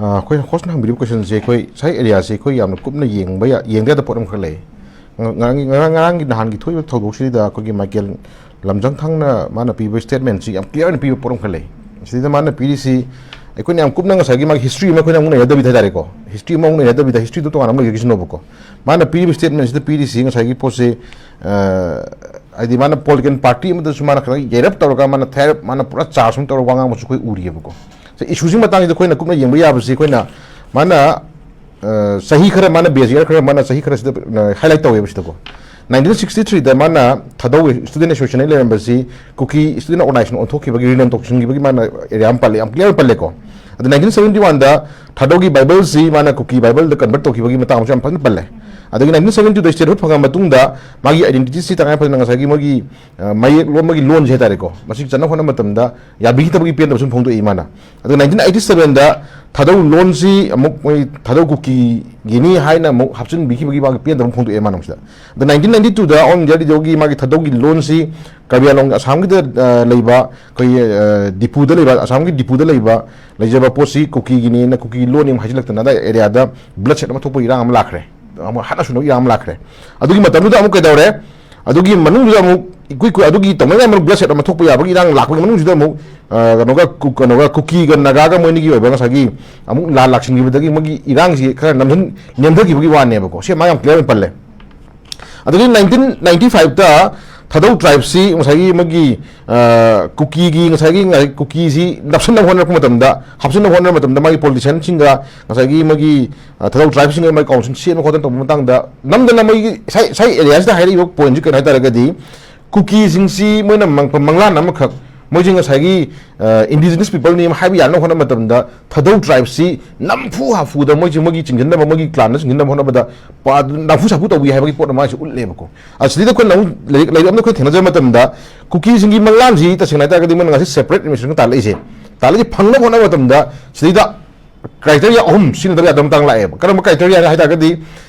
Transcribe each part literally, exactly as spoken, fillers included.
ꯑꯩꯈꯣꯏ ꯍꯣꯁꯅ ꯍꯪꯕꯤꯔꯤꯕ ꯀꯣꯏꯁꯟꯁꯦ, ꯑꯩꯈꯣꯏ ꯁꯥꯏ ꯑꯦꯔꯤꯌꯥꯁꯦ ꯑꯩꯈꯣꯏ ꯌꯥꯝꯅ ꯀꯨꯞꯅ ꯌꯦꯡꯕ ꯌꯥ- ꯌꯦꯡꯗ ꯌꯥꯗꯕ ꯄꯣꯠ ꯑꯃꯈꯛ ꯂꯩ꯫ ꯉ- ꯉꯔꯥꯡꯒꯤ ꯉꯔꯥꯡ ꯉꯔꯥꯡꯒꯤ ꯅꯍꯥꯟꯒꯤ ꯊꯣꯛꯏꯕ ꯊꯧꯗꯣꯛꯁꯤꯗ ꯑꯩꯈꯣꯏꯒꯤ ꯃꯥꯏꯀꯦꯜ ꯂꯝꯖꯪꯊꯪꯅ ꯃꯥꯅ ꯄꯤꯕ ꯁ꯭ꯇꯦꯠꯃꯦꯟꯁꯤ ꯌꯥꯝ ꯀ꯭ꯂꯤꯌꯥꯔ ꯑꯣꯏꯅ ꯄꯤꯕ ꯄꯣꯠ ꯑꯃꯈꯛ ꯂꯩ꯫ ꯁꯤꯗ ꯃꯥꯅ ꯄꯤꯔꯤꯁꯤ ꯑꯩꯈꯣꯏꯅ ꯌꯥꯝ ꯀꯨꯞꯅ ꯉꯁꯥꯏꯒꯤ ꯃꯥꯒꯤ ꯍꯤꯁꯇ꯭ꯔꯤ ꯑꯃ ꯑꯩꯈꯣꯏꯅ ꯑꯃꯨꯛ ꯅꯩꯅꯗꯕꯤꯗ ꯍꯥꯏꯇꯥꯔꯦꯀꯣ, ꯍꯤꯁꯇ꯭ꯔꯤ ꯑꯃ ꯑꯃꯨꯛ ꯅꯩꯅꯗꯕꯤꯗ ꯍꯤꯁꯇ꯭ꯔꯤꯗꯣ ꯇꯣꯉꯥꯟꯅ ꯑꯃ ꯂꯩꯖꯈꯤꯁꯅꯣꯕꯀꯣ꯫ ꯃꯥꯅ ꯄꯤꯔꯤꯕ ꯁ꯭ꯇꯦꯠꯃꯦꯟꯁꯤꯗ ꯄꯤꯔꯤꯁꯤ ꯉꯁꯥꯏꯒꯤ ꯄꯣꯠꯁꯦ, ꯑ, ꯍꯥꯏꯗꯤ ꯃꯥꯅ ꯄꯣꯂꯤꯇꯤꯀꯦꯜ ꯄꯥꯔꯇꯤ ꯑꯃꯗꯁꯨ ꯃꯥꯅ ꯈꯤꯇꯪ ꯌꯩꯔꯞ ꯇꯧꯔꯒ ꯃꯥꯅ ꯊꯦꯔꯞ ꯃꯥꯅ ꯄꯨꯔꯥ ꯆꯥꯔꯖ ꯑꯃ ꯇꯧꯔꯒ ꯋꯥ ꯉꯥꯡꯕꯁꯨ ꯑꯩꯈꯣꯏ ꯎꯔꯤꯑꯕꯀꯣ꯫ ꯁꯤ ꯏꯁꯨꯁꯤꯒꯤ ꯃꯇꯥꯡꯁꯤꯗ ꯑꯩꯈꯣꯏꯅ ꯀꯨꯞꯅ ꯌꯦꯡꯕ ꯌꯥꯕꯁꯤ ꯑꯩꯈꯣꯏꯅ ꯃꯥꯅ, ꯑ, ꯆꯍꯤ ꯈꯔ ꯃꯥꯅ ꯕꯦꯁ ꯏꯌꯥꯔ ꯈꯔ ꯃꯥꯅ ꯆꯍꯤ ꯈꯔꯁꯤꯗ, ꯑ, ꯍꯥꯏꯂꯥꯏꯠ ꯇꯧꯋꯦꯕ ꯁꯤꯗꯀꯣ꯫ ꯅꯥꯏꯟꯇꯤꯟ ꯁꯤꯛꯁꯇꯤ ꯊ꯭ꯔꯤꯗ ꯃꯥꯅ ꯊꯥꯗꯧ ꯁ꯭ꯇꯨꯗꯦꯟ ꯑꯦꯁꯣꯁꯤꯌꯦꯁꯟ ꯂꯩꯔꯝꯕꯁꯤ ꯀꯨꯀꯤ ꯁ꯭ꯇꯨꯗꯦꯟ ꯑꯣꯔꯒꯅꯥꯏꯖꯦꯁꯟ ꯑꯣꯟꯊꯣꯛꯈꯤꯕꯒꯤ ꯔꯤꯅꯦꯝ ꯇꯧꯁꯤꯟꯈꯤꯕꯒꯤ ꯃꯥꯅ ꯑꯦꯔꯤꯌꯥ ꯑꯃ ꯄꯜꯂꯦ, ꯌꯥꯝ ꯀ꯭ꯂꯤꯌꯥꯔ ꯄꯜꯂꯦꯀꯣ꯫ ꯑꯗ ꯅꯥꯏꯟꯇꯤꯟ ꯁꯕꯦꯟꯇꯤ ꯋꯥꯟꯗ ꯊꯥꯗꯧꯒꯤ ꯕꯥꯏꯕꯜꯁꯤ ꯃꯥꯅ ꯀꯨꯀꯤ ꯕꯥꯏꯕꯜꯗ ꯀꯟꯚꯔꯠ ꯇꯧꯈꯤꯕꯒꯤ ꯃꯇꯥꯡ ꯑꯃꯁꯨ ꯌꯥꯝ ꯐꯖꯅ ꯄꯜꯂꯦ꯫ ꯑꯗꯒꯤ ꯅꯥꯏꯟꯇꯤꯟ ꯁꯕꯦꯟꯇꯤ ꯇꯨꯗ ꯁ꯭ꯇꯦꯠꯍꯨꯗ ꯐꯪꯉꯕ ꯃꯇꯨꯡꯗ ꯃꯥꯒꯤ ꯑꯥꯏꯗꯦꯟꯇꯤꯇꯤꯁꯤ ꯇꯉꯥꯏ ꯐꯗꯅ ꯉꯁꯥꯏꯒꯤ ꯃꯣꯏꯒꯤ, ꯑ, ꯃꯌꯦꯛ ꯂꯣꯟ, ꯃꯣꯏꯒꯤ ꯂꯣꯟꯁꯦ ꯍꯥꯏꯇꯥꯔꯦꯀꯣ, ꯃꯁꯤ ꯆꯠꯅ ꯍꯣꯠꯅꯕ ꯃꯇꯝꯗ ꯌꯥꯕꯤꯈꯤꯗꯕꯒꯤ ꯄꯦꯟꯗꯕ ꯁꯨꯝ ꯐꯣꯡꯗꯣꯛꯏ ꯃꯥꯅ꯫ ꯑꯗꯨꯒ ꯅꯥꯏꯟꯇꯤꯟ ꯑꯩꯠꯇꯤ ꯁꯕꯦꯟꯗ ꯊꯥꯗꯧ ꯂꯣꯟꯁꯤ ꯑꯃꯨꯛ ꯃꯣꯏ ꯊꯥꯗꯧ ꯀꯨꯀꯤꯒꯤꯅꯤ ꯍꯥꯏꯅ ꯑꯃꯨꯛ ꯍꯥꯞꯆꯤꯟꯕꯤꯈꯤꯕꯒꯤ ꯃꯥꯒꯤ ꯄꯦꯟꯗꯕ ꯐꯣꯡꯗꯣꯛꯑꯦ ꯃꯥꯅ ꯁꯤꯗ꯫ ꯑꯗ ꯅꯥꯏꯟꯇꯤꯟ ꯅꯥꯏꯟꯇꯤ ꯇꯨꯗ ꯑꯣꯜ ꯏꯟꯗꯤꯌꯥ ꯔꯦꯗꯤꯑꯣꯒꯤ ꯃꯥꯒꯤ ꯊꯥꯗꯧꯒꯤ ꯂꯣꯟꯁꯤ ꯀꯥꯔꯕꯤ ꯑꯪꯂꯣꯡ ꯑꯁꯥꯝꯒꯤꯗ, ꯑ, ꯂꯩꯕ ꯑꯩꯈꯣꯏꯒꯤ, ꯑ, ꯗꯤꯄꯨꯗ ꯂꯩꯕ, ꯑꯁꯥꯝꯒꯤ ꯗꯤꯄꯨꯗ ꯂꯩꯕ ꯂꯩꯖꯕ ꯄꯣꯠꯁꯤ ꯀꯨꯀꯤꯒꯤꯅꯦꯅ ꯀꯨꯀꯤ ꯂꯣꯟꯅꯤ ꯑꯃꯨꯛ ꯍꯥꯏꯖꯤꯜꯂꯛꯇꯅ ꯑꯗꯥꯏ ꯑꯦꯔꯤꯌꯥꯗ ꯕ꯭ꯂꯗ ꯁꯦꯠ ꯑꯃ ꯊꯣꯛꯄ ꯏꯔꯥꯡ ꯑꯃ ꯂꯥꯛꯈ꯭ꯔꯦ꯫ ꯑꯃꯨꯛ ꯍꯥꯠꯅ ꯁꯨꯅꯕ ꯏꯔꯥꯡ ꯑꯃ ꯂꯥꯛꯈ꯭ꯔꯦ꯫ ꯑꯗꯨꯒꯤ ꯃꯇꯝꯗꯨꯗ ꯑꯃꯨꯛ ꯀꯩꯗꯧꯔꯦ? ꯑꯗꯨꯒꯤ ꯃꯅꯨꯡꯗꯨꯗ ꯑꯃꯨꯛ ꯏꯀꯨꯏ ꯀꯨꯏ-, ꯑꯗꯨꯒꯤ ꯇꯧꯅꯉꯥꯏ ꯃꯅꯨꯡ ꯕ꯭ꯂꯗ ꯁꯦꯠ ꯑꯃ ꯊꯣꯛꯄ ꯌꯥꯕꯒꯤ ꯏꯔꯥꯡ ꯂꯥꯛꯄꯒꯤ ꯃꯅꯨꯡꯁꯤꯗ ꯑꯃꯨꯛ, ꯑ, ꯀꯩꯅꯣꯒ ꯀꯨ-, ꯀꯩꯅꯣꯒ ꯀꯨꯀꯤꯒ ꯅꯥꯒꯥꯒ ꯃꯣꯏ ꯑꯅꯤꯒꯤ ꯑꯣꯏꯕ ꯉꯁꯥꯏꯒꯤ ꯑꯃꯨꯛ ꯂꯥꯟ ꯂꯥꯛꯁꯤꯟꯈꯤꯕꯗꯒꯤ ꯃꯣꯏꯒꯤ ꯏꯔꯥꯡꯁꯤ ꯈꯔ ꯅꯝꯍꯟ-, ꯅꯦꯝꯊꯈꯤꯕꯒꯤ ꯋꯥꯅꯦꯕꯀꯣ꯫ ꯁꯤ ꯃꯥ ꯌꯥꯝ ꯀ꯭ꯂꯤꯌꯥꯔ ꯑꯣꯏꯅ ꯄꯜꯂꯦ꯫ ꯑꯗꯒꯤ ꯅꯥꯏꯟꯇꯤꯟ ꯅꯥꯏꯟꯇꯤ ꯐꯥꯏꯚꯇ ꯊꯥꯗꯧ ꯇ꯭ꯔꯥꯏꯕꯁꯤ ꯉꯁꯥꯏꯒꯤ ꯃꯣꯏꯒꯤ, ꯑ, ꯀꯨꯀꯤꯒꯤ ꯉꯁꯥꯏꯒꯤ ꯉ-, ꯀꯨꯀꯤꯁꯤ ꯅꯞꯁꯤꯟꯅꯕ ꯍꯣꯠꯅꯔꯛꯄ ꯃꯇꯝꯗ, ꯍꯥꯞꯆꯤꯟꯅꯕ ꯍꯣꯠꯅꯔꯛꯄ ꯃꯇꯝꯗ ꯃꯥꯒꯤ ꯄꯣꯂꯤꯇꯤꯁꯤꯌꯥꯟꯁꯤꯡꯒ ꯉꯁꯥꯏꯒꯤ ꯃꯣꯏꯒꯤ, ꯑ, ꯊꯥꯗꯧ ꯇ꯭ꯔꯥꯏꯕꯁꯤꯡꯒ ꯃꯥꯒꯤ ꯀꯥꯎꯟꯁꯤꯜ ꯁꯦꯝꯕ ꯈꯣꯠꯇꯅ ꯇꯧꯕ ꯃꯇꯥꯡꯗ ꯅꯝꯗꯅ ꯃꯣꯏꯒꯤ ꯁꯥꯏ, ꯁꯥꯏ ꯑꯦꯔꯤꯌꯥꯁꯤꯗ ꯍꯥꯏꯔꯛꯏꯕ ꯄꯣꯏꯟꯁꯤ ꯀꯩꯅꯣ ꯍꯥꯏ ꯇꯥꯔꯒꯗꯤ, ꯀꯨꯀꯤꯁꯤꯡꯁꯤ ꯃꯣꯏꯅ ꯃꯪ-, ꯃꯪꯂꯥꯟ ꯑꯃꯈꯛ, ꯃꯣꯏꯁꯤ ꯉꯁꯥꯏꯒꯤ, ꯑ, ꯏꯟꯗꯤꯖꯤꯅꯁ ꯄꯤꯄꯜꯅꯤ ꯍꯥꯏꯕ ꯌꯥꯅꯕ ꯍꯣꯠꯅꯕ ꯃꯇꯝꯗ ꯊꯥꯗꯧ ꯇ꯭ꯔꯥꯏꯕꯁꯤ ꯅꯝꯐꯨ ꯍꯥꯐꯨꯗ ꯃꯣꯏꯁꯤ ꯃꯣꯏꯒꯤ ꯆꯤꯡꯁꯤꯟꯅꯕ, ꯃꯣꯏꯒꯤ ꯀ꯭ꯂꯥꯟꯗ ꯆꯤꯡꯁꯤꯟꯅꯕ ꯍꯣꯠꯅꯕꯗ ꯄ-, ꯅꯝꯐꯨ ꯁꯥꯐꯨ ꯇꯧꯕꯤ ꯍꯥꯏꯕꯒꯤ ꯄꯣꯠ ꯑꯃ ꯃꯥꯁꯤ ꯎꯠꯂꯦꯕꯀꯣ꯫ ꯑꯁꯤꯗ ꯑꯩꯈꯣꯏꯅ ꯑꯃꯨꯛ ꯂꯥꯏꯔꯤꯛ, ꯂꯥꯏꯔꯤꯛ ꯑꯃꯗ ꯑꯩꯈꯣꯏ ꯊꯦꯡꯅꯖꯕ ꯃꯇꯝꯗ ꯀꯨꯀꯤꯁꯤꯡꯒꯤ ꯃꯪꯂꯥꯟꯁꯤ ꯇꯁꯦꯡꯅ ꯍꯥꯏꯇꯥꯔꯒꯗꯤ ꯃꯣꯏꯅ ꯉꯁꯤ ꯁꯦꯄꯔꯦꯠ ꯑꯦꯗꯃꯤꯅꯤꯁꯇ꯭ꯔꯦꯁꯟ ꯇꯥꯜꯂꯛꯏꯁꯦ, ꯇꯥꯜꯂꯛꯏꯁꯦ ꯐꯪꯅꯕ ꯍꯣꯠꯅꯕ ꯃꯇꯝꯗ ꯁꯤꯗꯩꯗ ꯀ꯭ꯔꯥꯏꯇꯦꯔꯤꯌꯥ ꯑꯍꯨꯝ ꯁꯤꯖꯤꯟꯅꯗꯕ ꯌꯥꯗꯕ ꯃꯇꯥꯡ ꯂꯥꯛꯑꯦꯕ꯫ ꯀꯔꯝꯕ ꯀ꯭ꯔꯥꯏꯇꯦꯔꯤꯌꯥ ꯍꯥꯏ ꯇꯥꯔꯒꯗꯤ,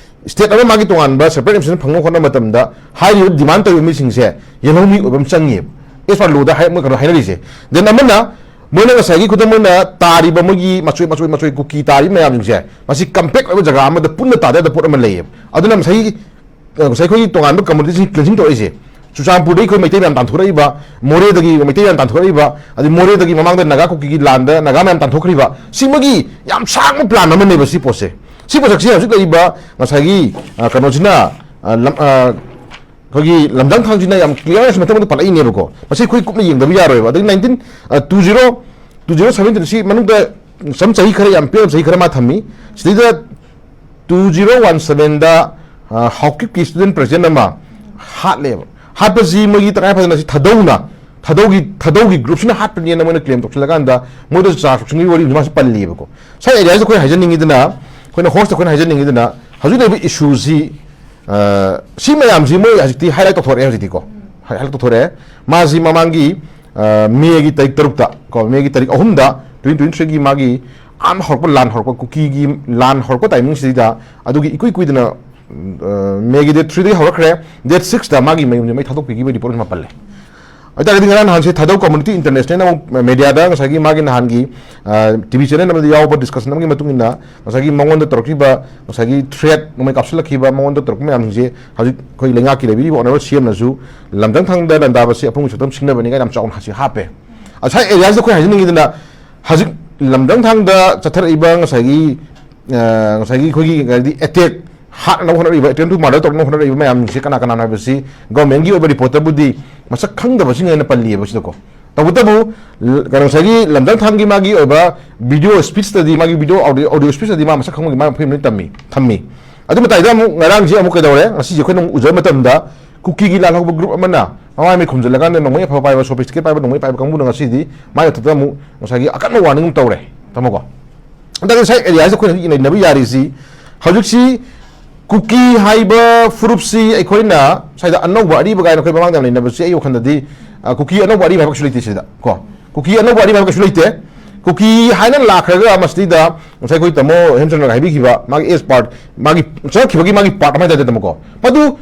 ꯁ꯭ꯇꯦꯠ ꯑꯃ ꯃꯥꯒꯤ ꯇꯣꯉꯥꯟꯕ ꯁꯦꯄꯔꯦꯠ ꯑꯦꯗꯃꯤꯅꯤꯁꯇ꯭ꯔꯦꯁꯟ ꯐꯪꯅꯕ ꯍꯣꯠꯅꯕ ꯃꯇꯝꯗ ꯍꯥꯏꯔꯤꯕ ꯗꯤꯃꯥꯟ ꯇꯧꯔꯤꯕ ꯃꯤꯁꯤꯡꯁꯦ ꯌꯦꯜꯍꯧꯃꯤ ꯑꯣꯏꯕ ꯑꯃ ꯆꯪꯉꯦꯕ꯫ ꯑꯦꯁ ꯄꯥꯔ ꯂꯣꯗ ꯍꯥꯏ, ꯃꯣꯏ ꯀꯩꯅꯣ ꯍꯥꯏꯅꯔꯤꯁꯦ꯫ ꯗꯦꯟ ꯑꯃꯅ ꯃꯣꯏꯅ ꯉꯁꯥꯏꯒꯤ ꯈꯨꯗꯝ ꯑꯣꯏꯅ ꯇꯥꯔꯤꯕ ꯃꯣꯏꯒꯤ ꯃꯆꯣꯏ ꯃꯆꯣꯏ ꯃꯆꯣꯏ ꯀꯨꯀꯤ ꯇꯥꯔꯤꯕ ꯃꯌꯥꯝꯁꯤꯡꯁꯦ, ꯃꯁꯤ ꯀꯝꯄꯦꯛ ꯑꯣꯏꯕ ꯖꯒꯥ ꯑꯃꯗ ꯄꯨꯟꯅ ꯇꯥꯗꯕ ꯄꯣꯠ ꯑꯃ ꯂꯩꯌꯦꯕ꯫ ꯑꯗꯨꯅ ꯉꯁꯥꯏꯒꯤ, ꯑ, ꯉꯁꯥꯏ ꯑꯩꯈꯣꯏꯒꯤ ꯇꯣꯉꯥꯟꯕ ꯀꯝꯃꯨꯅꯤꯇꯤꯁꯤꯡ ꯀ꯭ꯂꯤꯟꯁꯤꯡ ꯇꯧꯔꯛꯏꯁꯦ, ꯆꯨꯔꯆꯥꯟꯄꯨꯔꯗꯒꯤ ꯑꯩꯈꯣꯏ ꯃꯩꯇꯩ ꯃꯌꯥꯝ ꯇꯥꯟꯊꯣꯔꯛꯏꯕ, ꯃꯣꯔꯦꯗꯒꯤ ꯃꯩꯇꯩ ꯃꯌꯥꯝ ꯇꯥꯟꯊꯣꯔꯛꯏꯕ, ꯑꯗꯩ ꯃꯣꯔꯦꯗꯒꯤ ꯃꯃꯥꯡꯗ ꯅꯥꯒꯥ ꯀꯨꯀꯤꯒꯤ ꯂꯥꯟꯗ ꯅꯥꯒꯥ ꯃꯌꯥꯝ ꯇꯥꯟꯊꯣꯛꯈ꯭ꯔꯤꯕ, ꯁꯤꯃꯒꯤ ꯌꯥꯝ ꯁꯥꯡꯕ ꯄ꯭ꯂꯥꯟ ꯑꯃꯅꯦꯕ ꯁꯤ ꯄꯣꯠꯁꯦ꯫ ꯁꯤ ꯄꯣꯠꯁꯛꯁꯦ ꯍꯧꯖꯤꯛ ꯂꯩꯔꯤꯕ ꯉꯁꯥꯏꯒꯤ, ꯑ, ꯀꯩꯅꯣꯁꯤꯅ, ꯑ, ꯂꯝ-, ꯑ, ꯑꯩꯈꯣꯏꯒꯤ ꯂꯝꯖꯥꯡ ꯊꯥꯡꯁꯤꯅ ꯌꯥꯝ ꯀ꯭ꯂꯤꯌꯥꯔ ꯑꯣꯏꯅ ꯃꯊꯪ ꯃꯊꯪ ꯄꯜꯂꯛꯏꯅꯦꯕꯀꯣ꯫ ꯃꯁꯤ ꯑꯩꯈꯣꯏ ꯀꯨꯞꯅ ꯌꯦꯡꯗꯕ ꯌꯥꯔꯣꯏꯕ꯫ ꯑꯗꯒꯤ ꯅꯥꯏꯟꯇꯤꯟ, ꯑ, two zero, two zero seventeen ꯁꯤ ꯃꯅꯨꯡꯗ ꯁꯝ ꯆꯍꯤ ꯈꯔ ꯌꯥꯝ ꯄꯤꯛꯑ ꯆꯍꯤ ꯈꯔ ꯃꯥ ꯊꯝꯃꯤ꯫ ꯁꯤꯗꯩꯗ ꯇꯨ ꯖꯤꯔꯣ ꯋꯥꯟ ꯁꯕꯦꯟꯗ, ꯑ, ꯍꯥꯎꯀꯤꯞꯀꯤ ꯁ꯭ꯇꯨꯗꯦꯟꯠ ꯄ꯭ꯔꯦꯁꯤꯗꯦꯟꯠ ꯑꯃ ꯍꯥꯠꯂꯦꯕ꯫ ꯍꯥꯠꯄꯁꯤ ꯃꯣꯏꯒꯤ ꯇꯉꯥꯏ ꯐꯗꯅ ꯁꯤ ꯊꯥꯗꯧꯅ, ꯊꯥꯗꯧꯒꯤ, ꯊꯥꯗꯧꯒꯤ ꯒ꯭ꯔꯨꯞꯁꯤꯅ ꯍꯥꯠꯄꯅꯦꯅ ꯃꯣꯏꯅ ꯀ꯭ꯂꯦꯝ ꯇꯧꯁꯤꯜꯂꯀꯥꯟꯗ ꯃꯣꯏꯗ ꯆꯥꯔꯖ ꯇꯧꯁꯤꯟꯕꯒꯤ ꯋꯥꯔꯤ ꯃꯥꯁꯤ ꯄꯜꯂꯤꯕꯀꯣ꯫ ꯁꯥꯏ ꯑꯦꯔꯤꯌꯥꯁꯤꯗ ꯑꯩꯈꯣꯏ ꯍꯥꯏꯖꯅꯤꯡꯉꯤꯗꯅ, ꯑꯩꯈꯣꯏꯅ ꯍꯣꯁꯇ ꯑꯩꯈꯣꯏꯅ ꯍꯥꯏꯖꯅꯤꯡꯉꯤꯗꯅ, ꯍꯧꯖꯤꯛ ꯂꯩꯔꯤꯕ ꯏꯁꯨꯁꯤ, ꯑ, ꯁꯤ ꯃꯌꯥꯝꯁꯤ ꯃꯣꯏ ꯍꯧꯖꯤꯛꯇꯤ ꯍꯥꯏꯂꯥꯏꯠ ꯇꯧꯊꯣꯔꯛꯑꯦ꯫ ꯍꯧꯖꯤꯛꯇꯤꯀꯣ, ꯍꯥꯏꯂꯥꯏꯠ ꯇꯧꯊꯣꯔꯛꯑꯦ꯫ ꯃꯥꯁꯤ ꯃꯃꯥꯡꯒꯤ, ꯑ, ꯃꯦꯒꯤ ꯇꯥꯔꯤꯛ ꯇꯔꯨꯛꯇ ꯀꯣ, ꯃꯦꯒꯤ ꯇꯥꯔꯤꯛ ꯑꯍꯨꯝꯗ ꯇ꯭ꯋꯦꯟꯇꯤ ꯇ꯭ꯋꯦꯟꯇꯤ ꯊ꯭ꯔꯤꯒꯤ ꯃꯥꯒꯤ ꯑꯍꯥꯟꯕ ꯍꯧꯔꯛꯄ ꯂꯥꯟ ꯍꯧꯔꯛꯄ, ꯀꯨꯀꯤꯒꯤ ꯂꯥꯟ ꯍꯧꯔꯛꯄ ꯇꯥꯏꯃꯤꯡꯁꯤꯗ, ꯑꯗꯨꯒꯤ ꯏꯀꯨꯏ ꯀꯨꯏꯗꯅ, ꯑ, ꯃꯦꯒꯤ ꯗꯦꯠ ꯊ꯭ꯔꯤꯗꯒꯤ ꯍꯧꯔꯛꯈ꯭ꯔꯦ, ꯗꯦꯠ ꯁꯤꯛꯁꯇ ꯃꯥꯒꯤ ꯃꯌꯨꯝꯁꯦ ꯃꯩ ꯊꯥꯗꯣꯛꯄꯤꯈꯤꯕ ꯔꯤꯄꯣꯔꯠ ꯑꯃ ꯄꯜꯂꯦ꯫ ꯑꯣꯏꯇꯥꯔꯒꯗꯤ ꯉꯔꯥꯡ ꯅꯍꯥꯟꯁꯦ ꯊꯥꯗꯧ ꯀꯝꯃꯨꯅꯤꯇꯤ ꯏꯟꯇꯔꯅꯦꯁꯅꯦꯜꯅ ꯑꯃꯨꯛ ꯃꯦꯗꯤꯌꯥꯗ ꯉꯁꯥꯏꯒꯤ ꯃꯥꯒꯤ ꯅꯍꯥꯟꯒꯤ, ꯑ, ꯇꯤ ꯚꯤ ꯆꯦꯅꯦꯜ ꯑꯃꯗ ꯌꯥꯎꯕ ꯗꯤꯁꯀꯁꯟ ꯑꯃꯒꯤ ꯃꯇꯨꯡ ꯏꯟꯅ ꯉꯁꯥꯏꯒꯤ ꯃꯉꯣꯟꯗ ꯇꯧꯔꯛꯈꯤꯕ ꯉꯁꯥꯏꯒꯤ ꯊ꯭ꯔꯦꯠ, ꯅꯣꯡꯃꯩ ꯀꯥꯞꯁꯤꯜꯂꯛꯈꯤꯕ, ꯃꯉꯣꯟꯗ ꯇꯧꯔꯛꯄ ꯃꯌꯥꯝꯁꯤꯡꯁꯦ ꯍꯧꯖꯤꯛ ꯑꯩꯈꯣꯏ ꯂꯩꯉꯥꯛꯀꯤ ꯂꯩꯕꯤꯔꯤꯕ ꯑꯣꯅꯔꯦꯕꯜ ꯁꯤ ꯑꯦꯝꯅꯁꯨ ꯂꯝꯗꯝ ꯊꯥꯡꯗ ꯂꯟꯗꯥꯕꯁꯤ ꯑꯄꯨꯟꯕ ꯁꯛꯇꯝ ꯁꯤꯡꯅꯕꯅꯤ ꯀꯥꯏꯅ ꯌꯥꯝ ꯆꯥꯎꯅ ꯍꯥꯏꯁꯤ ꯍꯥꯞꯄꯦ꯫ ꯉꯁꯥꯏ ꯑꯦꯔꯤꯌꯥꯁꯤꯗ ꯑꯩꯈꯣꯏ ꯍꯥꯏꯖꯅꯤꯡꯉꯤꯗꯅ, ꯍꯧꯖꯤꯛ ꯂꯝꯗꯝ ꯊꯥꯡꯗ ꯆꯠꯊꯔꯛꯏꯕ ꯉꯁꯥꯏꯒꯤ, ꯑ, ꯉꯁꯥꯏꯒꯤ ꯑꯩꯈꯣꯏꯒꯤ ꯀꯔꯤ ꯑꯦꯇꯦꯛ ꯍꯥꯠꯅꯕ ꯍꯣꯠꯅꯔꯛꯏꯕ, ꯑꯦꯇꯦꯝ ꯇꯨ ꯃꯥꯔꯗꯔ ꯇꯧꯅꯕ ꯍꯣꯠꯅꯔꯛꯏꯕ ꯃꯌꯥꯝꯁꯦ ꯀꯅꯥ ꯀꯅꯥꯅꯣ ꯍꯥꯏꯕꯁꯤ ꯒꯚꯔꯟꯃꯦꯟꯠꯀꯤ ꯑꯣꯏꯕ ꯔꯤꯄꯣꯔꯠꯇꯕꯨꯗꯤ ꯃꯁꯛ ꯈꯪꯗꯕꯁꯤꯡ ꯍꯥꯏꯅ ꯄꯜꯂꯤꯑꯕ ꯁꯤꯗꯀꯣ꯫ ꯇꯧꯕꯇꯕꯨ ꯀꯩꯅꯣ ꯉꯁꯥꯏꯒꯤ ꯂꯝꯗꯝ ꯊꯥꯡꯒꯤ ꯃꯥꯒꯤ ꯑꯣꯏꯕ ꯚꯤꯗꯤꯑꯣ ꯁ꯭ꯄꯤꯆꯇꯗꯤ, ꯃꯥꯒꯤ ꯚꯤꯗꯤꯑꯣ ꯑꯣꯗꯤꯑꯣ, ꯑꯣꯗꯤꯑꯣ ꯁ꯭ꯄꯤꯆꯇꯗꯤ ꯃꯥ ꯃꯁꯛ ꯈꯪꯕꯒꯤ ꯃꯥ ꯃꯐꯝ ꯑꯃ ꯇꯝꯃꯤ, ꯊꯝꯃꯤ꯫ ꯑꯗꯨ ꯃꯇꯥꯏꯗ ꯑꯃꯨꯛ ꯉꯔꯥꯡꯁꯦ ꯑꯃꯨꯛ ꯀꯩꯗꯧꯔꯦ? ꯉꯁꯤꯁꯦ ꯑꯩꯈꯣꯏꯅ ꯑꯃꯨꯛ ꯎꯖꯕ ꯃꯇꯝꯗ ꯀꯨꯀꯤꯒꯤ ꯂꯥꯜꯍꯧꯕ ꯒ꯭ꯔꯨꯞ ꯑꯃꯅ ꯃꯃꯥꯏ ꯃꯩ ꯈꯨꯝꯖꯤꯜꯂꯀꯥꯟꯗ ꯅꯣꯡꯃꯩ ꯑꯐꯕ ꯄꯥꯏꯕ, ꯁꯣꯐꯤꯁꯇꯤꯀꯦꯠ ꯄꯥꯏꯕ, ꯅꯣꯡꯃꯩ ꯄꯥꯏꯕ ꯀꯥꯡꯕꯨꯅ ꯉꯁꯤꯗꯤ ꯃꯥꯏ ꯃꯊꯛꯇ ꯑꯃꯨꯛ ꯉꯁꯥꯏꯒꯤ ꯑꯀꯟꯕ ꯋꯥꯔꯅꯤꯡ ꯇꯧꯔꯦ, ꯇꯥꯃꯣꯀꯣ꯫ ꯑꯗꯨꯒ ꯉꯁꯥꯏ ꯑꯦꯔꯤꯌꯥꯁꯤꯗ ꯑꯩꯈꯣꯏꯅ ꯍꯧꯖꯤꯛ ꯅꯩꯅꯕ ꯌꯥꯔꯤꯁꯤ, ꯍꯧꯖꯤꯛꯁꯤ ꯀꯨꯀꯤ ꯍꯥꯏꯕ ꯐꯨꯔꯨꯞꯁꯤ ꯑꯩꯈꯣꯏꯅ ꯁ꯭ꯋꯥꯏꯗ ꯑꯅꯧꯕ ꯑꯔꯤꯕ ꯀꯥꯏꯅ ꯑꯩꯈꯣꯏ ꯃꯃꯥꯡꯗ ꯌꯥꯝ ꯅꯩꯅꯕꯁꯤ ꯑꯩ ꯋꯥꯈꯜꯗꯗꯤ, ꯑ, ꯀꯨꯀꯤ ꯑꯅꯧꯕ ꯑꯔꯤꯕ ꯍꯥꯏꯕ ꯀꯩꯁꯨ ꯂꯩꯇꯦ ꯁꯤꯗ ꯀꯣ꯫ ꯀꯨꯀꯤ ꯑꯅꯧꯕ ꯑꯔꯤꯕ ꯍꯥꯏꯕ ꯀꯩꯁꯨ ꯂꯩꯇꯦ꯫ ꯀꯨꯀꯤ ꯍꯥꯏꯅ ꯂꯥꯛꯈ꯭ꯔꯒ ꯃꯁꯤꯗ ꯉꯁꯥꯏ ꯑꯩꯈꯣꯏ ꯇꯥꯃꯣ ꯍꯦꯝꯆꯟꯗ꯭ꯔꯅ ꯍꯥꯏꯕꯤꯈꯤꯕ ꯃꯥꯒꯤ ꯑꯦꯁ ꯄꯥꯔꯠ, ꯃꯥꯒꯤ ꯆꯪꯉꯛꯈꯤꯕꯒꯤ ꯃꯥꯒꯤ ꯄꯥꯔꯠ ꯑꯃ ꯍꯥꯏꯇꯥꯔꯦ ꯇꯥꯃꯣꯀꯣ, ꯃꯗꯨ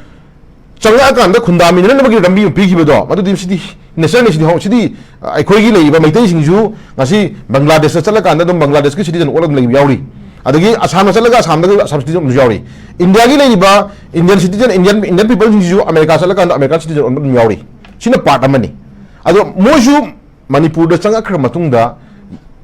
ꯆꯪꯉꯛꯑꯀꯥꯟꯗ ꯈꯨꯟꯗꯥꯃꯤꯟꯅꯅꯕꯒꯤ ꯂꯝꯕꯤ ꯑꯃ ꯄꯤꯈꯤꯕꯗꯣ, ꯃꯗꯨꯗꯤ ꯁꯤꯗꯤ nature-ꯅꯤ, ꯁꯤꯗꯤ ꯍꯧ-, ꯁꯤꯗꯤ, ꯑ, ꯑꯩꯈꯣꯏꯒꯤ ꯂꯩꯔꯤꯕ ꯃꯩꯇꯩꯁꯤꯡꯁꯨ ꯉꯁꯤ ꯕꯪꯒ꯭ꯂꯥꯗꯦꯁꯇ ꯆꯠꯂꯀꯥꯟꯗ ꯑꯗꯨꯝ ꯕꯪꯒ꯭ꯂꯥꯗꯦꯁꯀꯤ citizen ꯑꯣꯜꯂꯒ ꯂꯩꯕ ꯌꯥꯎꯔꯤ, ꯑꯗꯒꯤ ꯑꯁꯥꯝꯗ ꯆꯠꯂꯒ ꯑꯁꯥꯝꯗꯒꯤ ꯑꯁꯥꯝ citizen ꯑꯣꯟꯕꯁꯨ ꯌꯥꯎꯔꯤ, ꯏꯟꯗꯤꯌꯥꯒꯤ ꯂꯩꯔꯤꯕ Indian citizen, Indian, Indian people-ꯁꯤꯡꯁꯤꯁꯨ ꯑꯃꯦꯔꯤꯀꯥ ꯆꯠꯂꯀꯥꯟꯗ ꯑꯃꯦꯔꯤꯀꯥꯟ citizen ꯑꯣꯟꯕ ꯑꯗꯨꯝ ꯌꯥꯎꯔꯤ꯫ ꯁꯤꯅ part ꯑꯃꯅꯤ꯫ ꯑꯗꯣ ꯃꯣꯏꯁꯨ ꯃꯅꯤꯄꯨꯔꯗ ꯆꯪꯉꯛꯈ꯭ꯔ ꯃꯇꯨꯡꯗ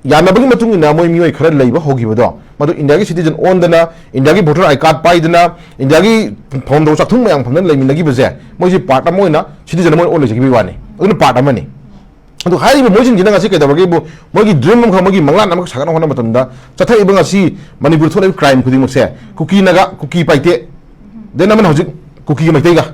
ꯌꯥꯅꯕꯒꯤ ꯃꯇꯨꯡ ꯏꯟꯅ ꯃꯣꯏ ꯃꯤꯑꯣꯏ ꯈꯔ ꯂꯩꯕ ꯍꯧꯈꯤꯕꯗꯣ, ꯃꯗꯨ ꯏꯟꯗꯤꯌꯥꯒꯤ citizen ꯑꯣꯟꯗꯅ, ꯏꯟꯗꯤꯌꯥꯒꯤ voter I D card ꯄꯥꯏꯗꯅ, ꯏꯟꯗꯤꯌꯥꯒꯤ ꯐꯝꯐꯝ ꯊꯣꯛꯄ ꯆꯥꯛꯊꯨꯡ ꯃꯌꯥꯝ ꯐꯝꯗꯅ ꯂꯩꯃꯤꯟꯅꯈꯤꯕꯁꯦ, ꯃꯣꯏꯁꯦ part ꯑꯃ ꯑꯣꯏꯅ citizen ꯑꯃ ꯑꯣꯏꯅ ꯑꯣꯟ ꯂꯩꯖꯈꯤꯕꯒꯤ ꯋꯥꯅꯤ꯫ ꯑꯗꯨꯅ part ꯑꯃꯅꯤ꯫ ꯑꯗꯨ ꯍꯥꯏꯔꯤꯕ ꯃꯣꯏꯁꯤꯡꯁꯤꯅ ꯉꯁꯤ ꯀꯩꯗꯧꯔꯒꯦꯕꯨ, ꯃꯣꯏꯒꯤ dream ꯑꯃꯈꯛ, ꯃꯣꯏꯒꯤ ꯃꯪꯂꯥꯟ ꯑꯃꯈꯛ ꯁꯥꯒꯠꯅꯕ ꯍꯣꯠꯅꯕ ꯃꯇꯝꯗ, ꯆꯠꯊꯔꯛꯏꯕ ꯉꯁꯤ ꯃꯅꯤꯄꯨꯔ ꯊꯣꯛꯂꯤꯕ crime ꯈꯨꯗꯤꯡꯃꯛꯁꯦ, ꯀꯨꯀꯤ ꯅꯥꯒꯥ, ꯀꯨꯀꯤ ꯄꯥꯏꯇꯦ, then ꯑꯃꯅ ꯍꯧꯖꯤꯛ ꯀꯨꯀꯤꯒ ꯃꯩꯇꯩꯒ꯫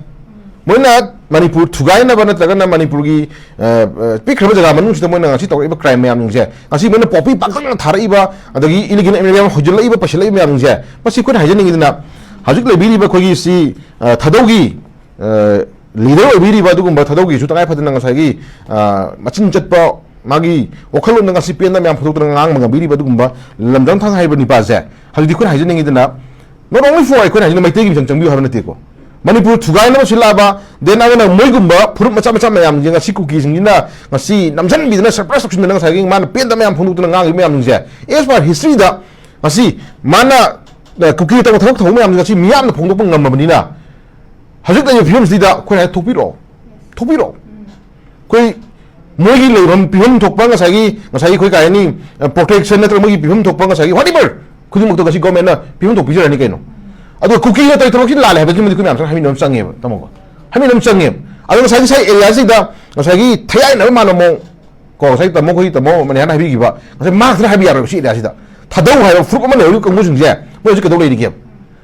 ꯃꯣꯏꯅ ꯃꯅꯤꯄꯨꯔ ꯊꯨꯒꯥꯏꯅꯕ ꯅꯠꯇ꯭ꯔꯒꯅ ꯃꯅꯤꯄꯨꯔꯒꯤ, ꯑ, ꯑ, ꯄꯤꯛꯈ꯭ꯔꯕ ꯖꯒꯥ ꯃꯅꯨꯡꯁꯤꯗ ꯃꯣꯏꯅ ꯉꯁꯤ ꯇꯧꯔꯛꯏꯕ crime ꯃꯌꯥꯝꯁꯤꯡꯁꯦ, ꯉꯁꯤ ꯃꯣꯏꯅ ꯄꯥꯛꯄꯤ ꯄꯥꯛꯇꯛꯅꯅ ꯊꯥꯔꯛꯏꯕ, ꯑꯗꯒꯤ illegal immigrant ꯃꯌꯥꯝ ꯍꯣꯏꯖꯤꯜꯂꯛꯏꯕ, ꯄꯩꯁꯤꯜꯂꯛꯏꯕ ꯃꯌꯥꯝꯁꯤꯡꯁꯦ, ꯃꯁꯤ ꯑꯩꯈꯣꯏꯅ ꯍꯥꯏꯖꯅꯤꯡꯉꯤꯗꯅ, ꯍꯧꯖꯤꯛ ꯂꯩꯕꯤꯔꯤꯕ ꯑꯩꯈꯣꯏꯒꯤ ꯁꯤ, ꯑ, ꯊꯥꯗꯧꯒꯤ, ꯑ, leader ꯑꯣꯏꯕꯤꯔꯤꯕ ꯑꯗꯨꯒꯨꯝꯕ ꯊꯥꯗꯧꯒꯤꯁꯨ ꯇꯉꯥꯏ ꯐꯗꯅ ꯉꯁꯥꯏꯒꯤ, ꯑ, ꯃꯆꯤꯟ ꯆꯠꯄ, ꯃꯥꯒꯤ ꯋꯥꯈꯜꯂꯣꯟꯗ ꯉꯁꯤ ꯄꯦꯟꯗ ꯃꯌꯥꯝ ꯐꯣꯡꯗꯣꯛꯇꯅ ꯉꯥꯡꯕ ꯉꯝꯕꯤꯔꯤꯕ ꯑꯗꯨꯒꯨꯝꯕ ꯂꯝꯖꯝꯊꯥꯡ ꯍꯥꯏꯔꯤꯕ ꯅꯤꯄꯥꯁꯦ ꯍꯧꯖꯤꯛꯇꯤ ꯑꯩꯈꯣꯏꯅ ꯍꯥꯏꯖꯅꯤꯡꯉꯤꯗꯅ, not only for ꯑꯩꯈꯣꯏꯅ ꯍꯥꯏꯖꯅ ꯃꯩꯇꯩꯒꯤ ꯃꯤꯆꯪ ꯆꯪꯕꯤꯌꯨ ꯍꯥꯏꯕ ꯅꯠꯇꯦꯀꯣ꯫ ꯃꯅꯤꯄꯨꯔ ꯊꯨꯒꯥꯏꯅꯕ ꯁꯤꯜꯂꯛꯑꯕ, then ꯑꯗꯨꯅ ꯃꯣꯏꯒꯨꯝꯕ ꯐꯨꯔꯨꯞ ꯃꯆꯥ ꯃꯆꯥ ꯃꯌꯥꯝꯁꯦ ꯉꯁꯤ ꯀꯨꯀꯤꯁꯤꯡꯁꯤꯅ ꯉꯁꯤ ꯅꯝꯁꯤꯟꯕꯤꯗꯅ, suppress ꯇꯧꯁꯤꯟꯗꯅ, ꯉꯁꯥꯏꯒꯤ ꯃꯥꯅ ꯄꯦꯟꯗꯕ ꯃꯌꯥꯝ ꯐꯣꯡꯗꯣꯛꯇꯅ ꯉꯥꯡꯉꯤꯕ ꯃꯌꯥꯝꯁꯤꯡꯁꯦ, as per history-ꯗ ꯉꯁꯤ ꯃꯥꯅ, ꯑ, ꯀꯨꯀꯤ ꯇꯧꯕ ꯊꯕꯛ ꯇꯧꯕ ꯃꯌꯥꯝꯁꯦ ꯉꯁꯤ ꯃꯤꯌꯥꯝꯅ ꯐꯣꯡꯗꯣꯛꯄ ꯉꯝꯃꯕꯅꯤꯅ, ꯍꯧꯖꯤꯛ ꯂꯩꯔꯤꯕ ꯐꯤꯕꯝꯁꯤꯗ ꯑꯩꯈꯣꯏꯅ ꯍꯥꯏ ꯊꯣꯛꯄꯤꯔꯛꯑꯣ, ꯊꯣꯛꯄꯤꯔꯛꯑꯣ꯫ ꯑꯩꯈꯣꯏ ꯃꯣꯏꯒꯤ ꯂꯩꯐꯝ ꯄꯤꯐꯝ ꯊꯣꯛꯄ ꯉꯁꯥꯏꯒꯤ, ꯉꯁꯥꯏꯒꯤ ꯑꯩꯈꯣꯏ ꯀꯩ ꯍꯥꯏꯅꯤ, ꯑ, protection ꯅꯠꯇ꯭ꯔꯒ ꯃꯣꯏꯒꯤ ꯄꯤꯐꯝ ꯊꯣꯛꯄ ꯉꯁꯥꯏꯒꯤ whatever ꯈꯨꯗꯤꯡꯃꯛꯇꯣ ꯉꯁꯤ government-ꯅ ꯄꯤꯐꯝ ꯊꯣꯛꯄ ꯄꯤꯖꯔꯅꯤ ꯀꯩꯅꯣ꯫ ꯑꯗꯣ ꯀꯨꯀꯤꯅ ꯇꯧꯔꯤ ꯊꯕꯛꯁꯤ ꯂꯥꯜꯂꯦ ꯍꯥꯏꯕꯁꯤꯃꯗꯤ ꯑꯩꯈꯣꯏ ꯃꯌꯥꯝ ꯆꯪ-, ꯍꯥꯏꯃꯤꯟꯅꯕ ꯑꯃ ꯆꯪꯉꯦꯕ, ꯇꯥꯃꯣꯀꯣ꯫ ꯍꯥꯏꯃꯤꯟꯅꯕ ꯑꯃ ꯆꯪꯉꯦꯕ꯫ ꯑꯗꯣ ꯉꯁꯥꯏꯒꯤ ꯁꯥꯏ area-ꯁꯤꯗ ꯉꯁꯥꯏꯒꯤ ꯊꯌꯥꯏꯅꯕ ꯃꯥꯟꯕ ꯃꯑꯣꯡ, ꯀꯣ, ꯉꯁꯥꯏ ꯇꯥꯃꯣ, ꯑꯩꯈꯣꯏ ꯇꯥꯃꯣ ꯃꯅꯤꯍꯥꯟꯅ ꯍꯥꯏꯕꯤꯈꯤꯕ, ꯉꯁꯥꯏ ꯃꯥ ꯈꯛꯇꯅ ꯍꯥꯏꯕ ꯌꯥꯔꯣꯏꯕ ꯁꯤ area-ꯁꯤꯗ꯫ ꯊꯥꯗꯧ ꯍꯥꯏꯕ ꯐꯨꯔꯨꯞ ꯑꯃ ꯂꯩꯍꯧꯔꯤꯕ ꯀꯥꯡꯕꯨꯁꯤꯡꯁꯦ ꯃꯣꯏ ꯍꯧꯖꯤꯛ ꯀꯩꯗꯧ ꯂꯩꯔꯤꯒꯦꯕ?